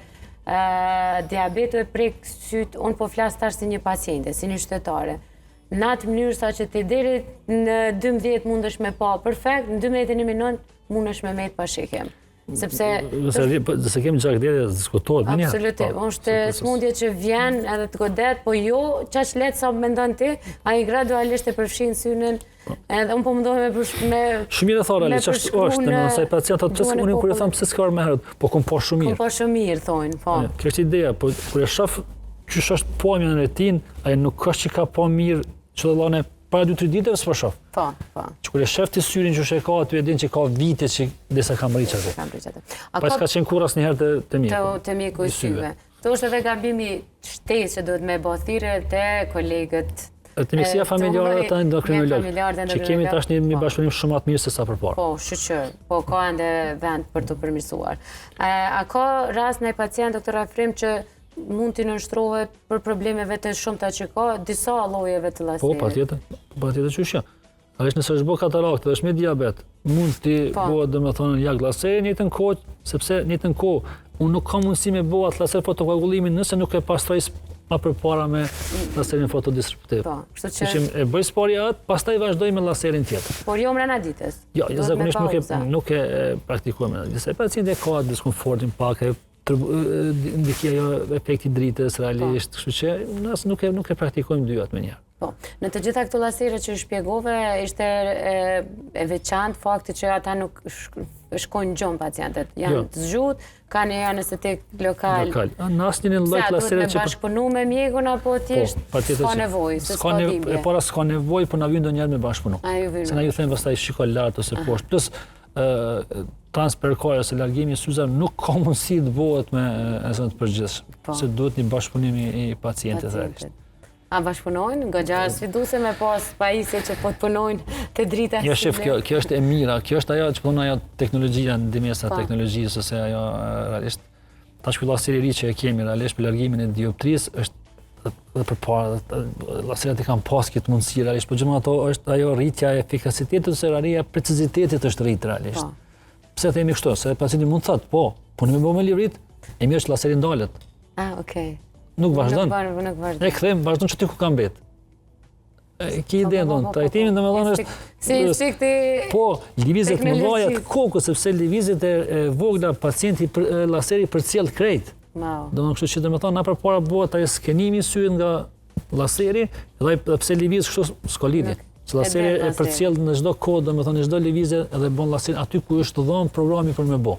diabetu e prek sytë, unë po flas tash si një paciente, si një qytetare. Në atë mënyrë sa që ti deri në 12 mundesh me pa perfekt, në 12 e 1 minutë mundesh me met pa shikim. Sepse... Nëse, nëse kemi gjakderdhje, diskutohet menjëherë. Absolutisht, po, është sëmundje që vjen edhe të godet, po jo qaq lehtë sa mendon ti, ai gradualisht e përfshin synin, Edhe unë po mundohem me përsh... Me, shumë mirë e the, realisht, që është, është, në nëse pacientët, pse unë kur e them pse s'ka më herët, po kom pa shumë mirë. Kom pa shumë mirë, thonë, po. Kjo është ideja, po kur e shoh qysh është pamja në retinë, ai nuk është që ka pa mirë që dhe lane para 2-3 ditëve s'po shoh. Po, po. Që kur e shef ti syrin që e ka aty e din që ka vite që disa ka mrri aty. Ka mrri aty. A ka s'ka qenë kurrë asnjëherë te te mjeku. Te, te mjeku i syve. Këtu është edhe gabimi shtesë që duhet me bo thirrje te kolegët Te mjekësia familjare dhe te endokrinolog, që kemi tash një po. bashkëpunim shumë më të mirë se sa përpara. Po, shyqyr, po ka ende vend për të përmirësuar. A ka rast ndonjë pacient, doktor Afrim, që mund t'i nënshtrohet për problemeve të shumta që ka, disa llojeve të laserit? Po, patjetër, patjetër që është. A është nëse është bo katarakt dhe është me diabet, mund t'i po. bëhet domethënë YAG laseri në njëjtën kohë, sepse në njëjtën kohë, unë nuk kam mundësi me bo atë laser fotokoagulimin nëse nuk e pastroj ma përpara me laserin fotodisruptiv. Po, kështu që... që e bëj s'pari atë, pastaj vazhdoj me laserin tjetër. Por jo mrena ditës. Jo, jo zakonisht nuk e, nuk e praktikojmë mrena ditës. E pacienti e ka diskomfortin pak, e ndikon ajo efekti i dritës realisht, po. kështu që nëse nuk e nuk e praktikojmë dyjat menjëherë. Po, në të gjitha këto lasere që shpjegove, ishte e, e veçantë fakti që ata nuk shkojnë në gjumë pacientët. Janë jo. të zgjut, kanë një anestetik lokal. Lokal. Në asnjërin lloj të laserit që... bashkëpunu me mjekun apo po, thjesht s'ka nevojë, se s'ka dhimbje. E para s'ka nevojë, po na vjen ndonjëherë me bashkëpunu. Se na ju them pastaj shiko lart ose poshtë. Plus, trans-PRK ose largimi i syzave nuk ka mundësi të bëhet me anestezi të përgjithshme, po. se duhet një bashkëpunim i pacientit realisht. A bashkëpunojnë? Goxha sfiduese me pas pajisje që po të punojnë të drita. Jo, shif, kjo, kjo është e mira, kjo është ajo që punon ajo teknologjia, ndihmesa e po. teknologjisë, ose ajo realisht. Tash ky laseri i ri që e kemi realisht për largimin e dioptrisë është dhe përpara laserat e kanë pas këtë mundësi realisht, po gjithmonë ato është ajo rritja e efikasitetit ose rritja e precizitetit është rritë realisht. Po. Pse themi kështu? Se pacienti mund të thotë, po, po në me bo me livrit, e mirë që laseri ndalet. Ah, okay. Nuk vazhdon. Nuk, nuk vazhdon. E kthejmë, vazhdon qaty ku ka mbet. E ki po, ide po, po, trajtimin domethënë është si instinkti. Po, lëvizjet e mëdha të kokës sepse lëvizjet e, e vogla pacienti për, laseri përcjell krejt. Wow. Domethënë kështu që domethënë na përpara bëhet ajo skenimi i syrit nga laseri dhe ai pse lëviz kështu s'ka lidhje. Se laseri e përcjell në çdo kohë, domethënë në çdo lëvizje edhe bën laserin aty ku është dhënë programi për me bë.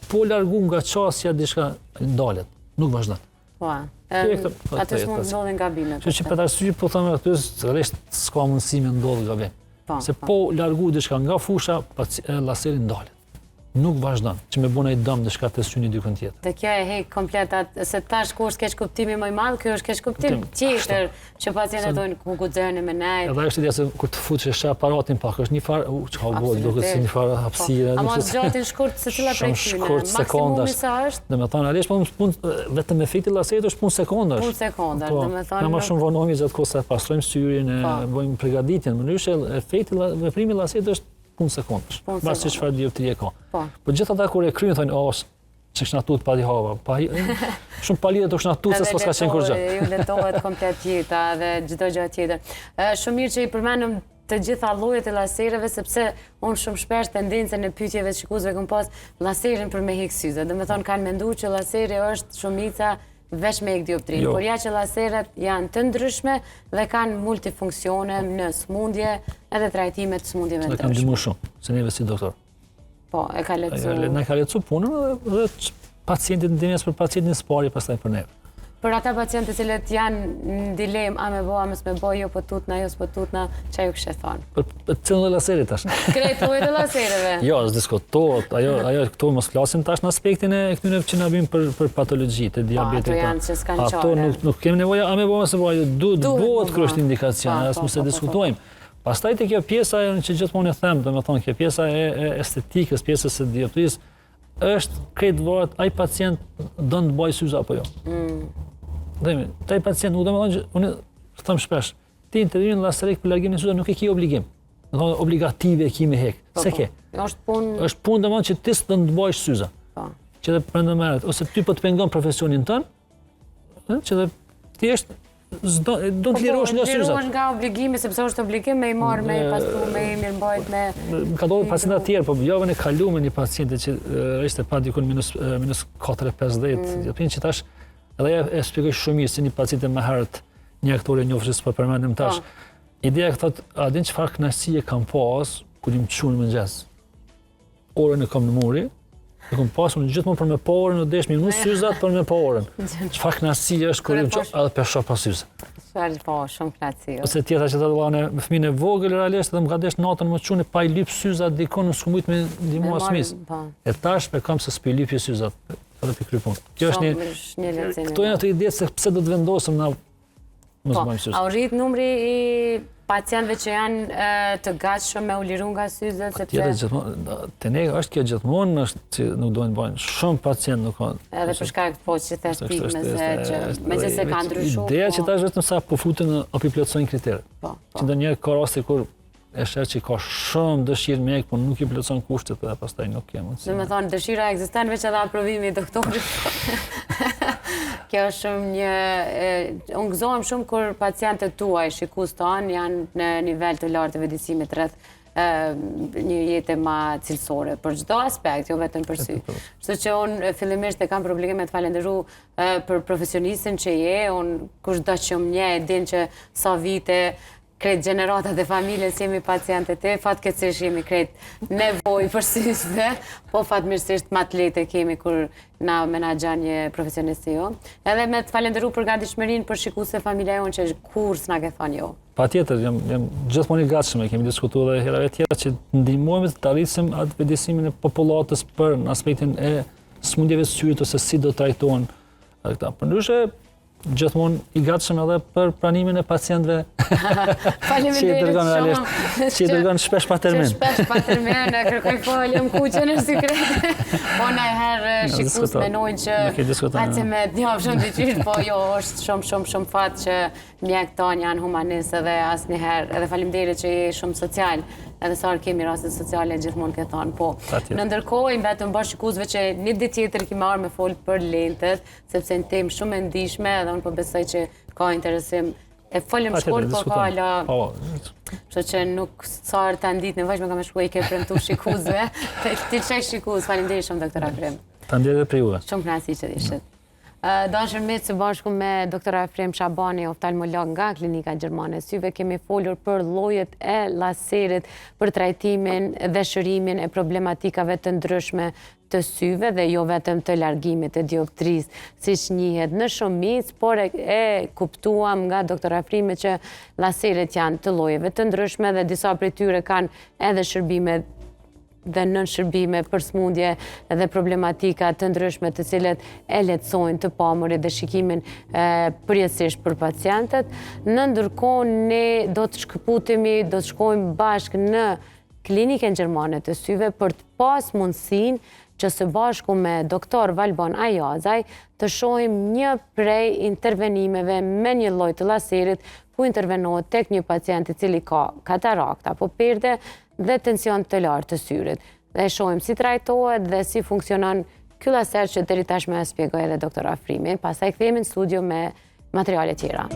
Po largu nga qasja diçka ndalet, nuk vazhdon. Po. Aty s'mund të ndodhin gabime. Kështu që për arsye po them aty realisht s'ka mundësi me ndodhë gabim. Po, Se po, po largu diçka nga fusha, laseri ndalet. Nuk vazhdon, që me bo naj dëm diçka te syni dikun tjetër. Dhe kjo e hek komplet atë, se tash ku është keqkuptimi më i madh, kjo është keqkuptim tjetër, që pacientët thonë ku guxoni me nejt. Edhe është ideja se kur të futesh e sheh aparatin pak, është një farë, u çka u bë, duket si një farë po. hapësire. Ama zgjatin shkurt secila prej tyre. Shumë shkurt sekondash. Maksimumi sa është? Domethënë, realisht po punë vetëm efekti i laserit është punë sekondash. Punë sekondash, po, domethënë. Ne më shumë vonohemi gjatë kohës sa pastrojmë syrin e po. bëjmë përgatitjen, në mënyrë që efekti veprimi i laserit është punë sekondash. Mbas se çfarë dioptrie ka. Po. Po gjithë ata kur e kryejnë thonë, "Oh, që kishna tut pa di hava, pa, shumë pa lidhje të kishna tut se s'paska qenë kurgjë. Ju lehtohet komplet jeta dhe çdo gjë tjetër. Shumë mirë që i përmendëm të gjitha llojet e lasereve, sepse unë shumë shpesh tendencën e pyetjeve të shikuesve kam pas laserin për me hek syze. Domethënë kanë mendu që laseri është shumica veç me hek dioptrinë. Jo. Por ja që laseret janë të ndryshme dhe kanë multifunksione në smundje edhe trajtime të smundjeve të ndryshme. Dhe kanë ndihmu shumë, se neve si doktor. Po, e ka lehtësu. Na ka lehtësu punën dhe, dhe pacientit ndihmës për pacientin së pari, pastaj për neve. Për ata pacientë të cilët janë në dilemë, a me bo, a mos me bo, jo po tutna, jo s'po tutna, ça ju kishe thonë? Për, për cilën lloj laseri tash? Krejt llojet e lasereve. jo, s'diskutohet, ajo, ajo këto mos flasim tash në aspektin e këtyre që na vijnë për, për patologji të po, diabetit. Ato janë që s'kanë qare. Ato nuk, nuk kemi nevoja, a me bo, mos me bo, ajo duhet bëhet kur është indikacion, po, as po, mos e po, diskutojmë. Pastaj te kjo pjesa e që gjithmonë e them, domethënë kjo pjesa e, e estetikës, pjesës së dioptrisë, është krejt varet ai pacient don të bajë syza apo jo. Mm. Dhemi, ai pacient nuk domethënë që unë them shpesh, ti intervenimin laserik për largimin e syzave nuk e ke obligim. Domethënë obligative e ki me hek. Po, S'e po. ke. Është punë është punë domethënë që ti s'don të bajsh syza. Po. Që dhe prandaj ose ty po të pengon profesionin tënd, ëh, që dhe thjesht do të po, lirohesh nga syzat. Lirohesh nga obligimi, sepse është obligim me i marrë, me i pastru, me i mirëmbajt, me... Më ka ndodhur pacienta tjerë, po javën e kalume një paciente që ishte pa dikun minus, minus 4,50, mm. jo që tash, edhe e, e shpjegoi shumë mirë si një paciente më herët, një aktore e njohur që s'po përmendim tash. Po. Ideja që thotë, a din çfarë kënaqësie kam pas kur jam çu në mëngjes? Orën e kam në muri, e kam pasur unë gjithmonë për me pa orën, u desh me vnu syzat për me pa orën. Çfarë kënaqësie është kur jam çu edhe pe shoh pa syze. Çfarë po, shumë kënaqësi. Ose tjetra që thotë unë me fëmijën e vogël realisht edhe më ka desh natën me çu pa i lyp syzat dikun nuk mujt me ndihmu as fëmis. Po. E tash pe kam se s'pi lypi syzat edhe pi kry punë. Kjo është një Këto janë ato ide se pse do të vendosim na Mos po, bëjmë syze. A u rrit numri i pacientëve që janë të gatshëm me u liru nga syzet sepse Tjetër gjithmonë, te ne është kjo gjithmonë është që nuk duhen të bëjnë shumë pacientë nuk kanë. Edhe për shkak po që the stigmës se që megjithëse ka ndryshuar. Ideja që po. tash vetëm sa po futen apo i plotësojnë kriteret. Po, po. Që ndonjëherë ka raste kur e sheh që ka shumë dëshirë me hek, po nuk i plotëson kushtet dhe pastaj nuk ke mundësi. Domethënë, dëshira ekziston veç edhe aprovimi i doktorit. Kjo është shumë një... Unë gëzohem shumë kur pacientët tuaj, shikues tanë, janë në nivel të lartë të vetëdijësimit rreth një jetë ma cilësore për çdo aspekt, jo vetëm për sy. Kështu që unë fillimisht e kam për obligim me të falenderu për profesionistin që je, unë kushdo që më njeh e din që sa vite krejt gjeneratat e familjes jemi pacientë te ti, fatkeqësisht jemi krejt nevojë për syze, po fatmirësisht ma të lehtë e kemi kur na menaxhon një profesionist si ju. Edhe me të falenderu për gatishmërinë për shikuesit e familja jonë që kurrë s'na ke thonë jo. Patjetër, jam, jam gjithmonë i gatshëm, e kemi diskutuar edhe herave tjera që të ndihmojmë të rrisim atë vetëdijesimin e popullatës për në aspektin e sëmundjeve të syrit ose si do të trajtohen këta. Përndryshe, gjithmonë i gatshëm edhe për pranimin e pacientëve. Faleminderit shumë. Që i dërgon shpesh pa termin. Që shpesh pa termin, e kërkoj falje, më kuqe në sikret. Po najherë shikuesit menojnë që hajtë me të njohë shumë dyqysh, po jo, është shumë, shumë, shumë fat që mjekët tanë janë humanistë edhe asnjëherë, edhe faleminderit që je shumë social, edhe sa herë kemi raste sociale gjithmonë ke thonë, po. Në ndërkohë, i mbetem borxh shikuesve që një ditë tjetër kemi ardhë me folë për lentet, sepse një temë shumë e ndjeshme edhe unë po besoj që ka interesim e folëm shkurt, po ka ala... Po. Kështu që nuk sa herë ta nditë nevojshme kam me shkru i ke premtu shikuesve. Ti çaj shikues, faleminderit shumë doktor Afrim. Faleminderit për juve. Shumë kënaqësi që ishit. Të dashur miq së bashku me doktor Afrim Shabani, oftalmolog nga Klinika Gjermane e Syve, kemi folur për llojet e laserit, për trajtimin dhe shërimin e problematikave të ndryshme të syve dhe jo vetëm të largimit të dioptrisë, siç njihet në shumicë, por e, e kuptuam nga doktor Afrimi që laseret janë të llojeve të ndryshme dhe disa prej tyre kanë edhe shërbime dhe nënshërbime për smundje dhe problematika të ndryshme të cilët e lehtësojnë të pamurit dhe shikimin përjetësisht për pacientët. Në ndërkohë ne do të shkëputemi, do të shkojmë bashkë në Klinikën Gjermane të Syve për të pas mundësinë që së bashku me doktor Valbon Ajazaj të shohim një prej intervenimeve me një lloj të laserit ku intervenohet tek një pacient i cili ka katarakt apo perde dhe tension të lartë të syrit. Dhe shohim si trajtohet dhe si funksionon ky laser që deri tashmë e shpjegoi edhe doktor Afrimi. Pastaj kthehemi në studio me materiale tjera.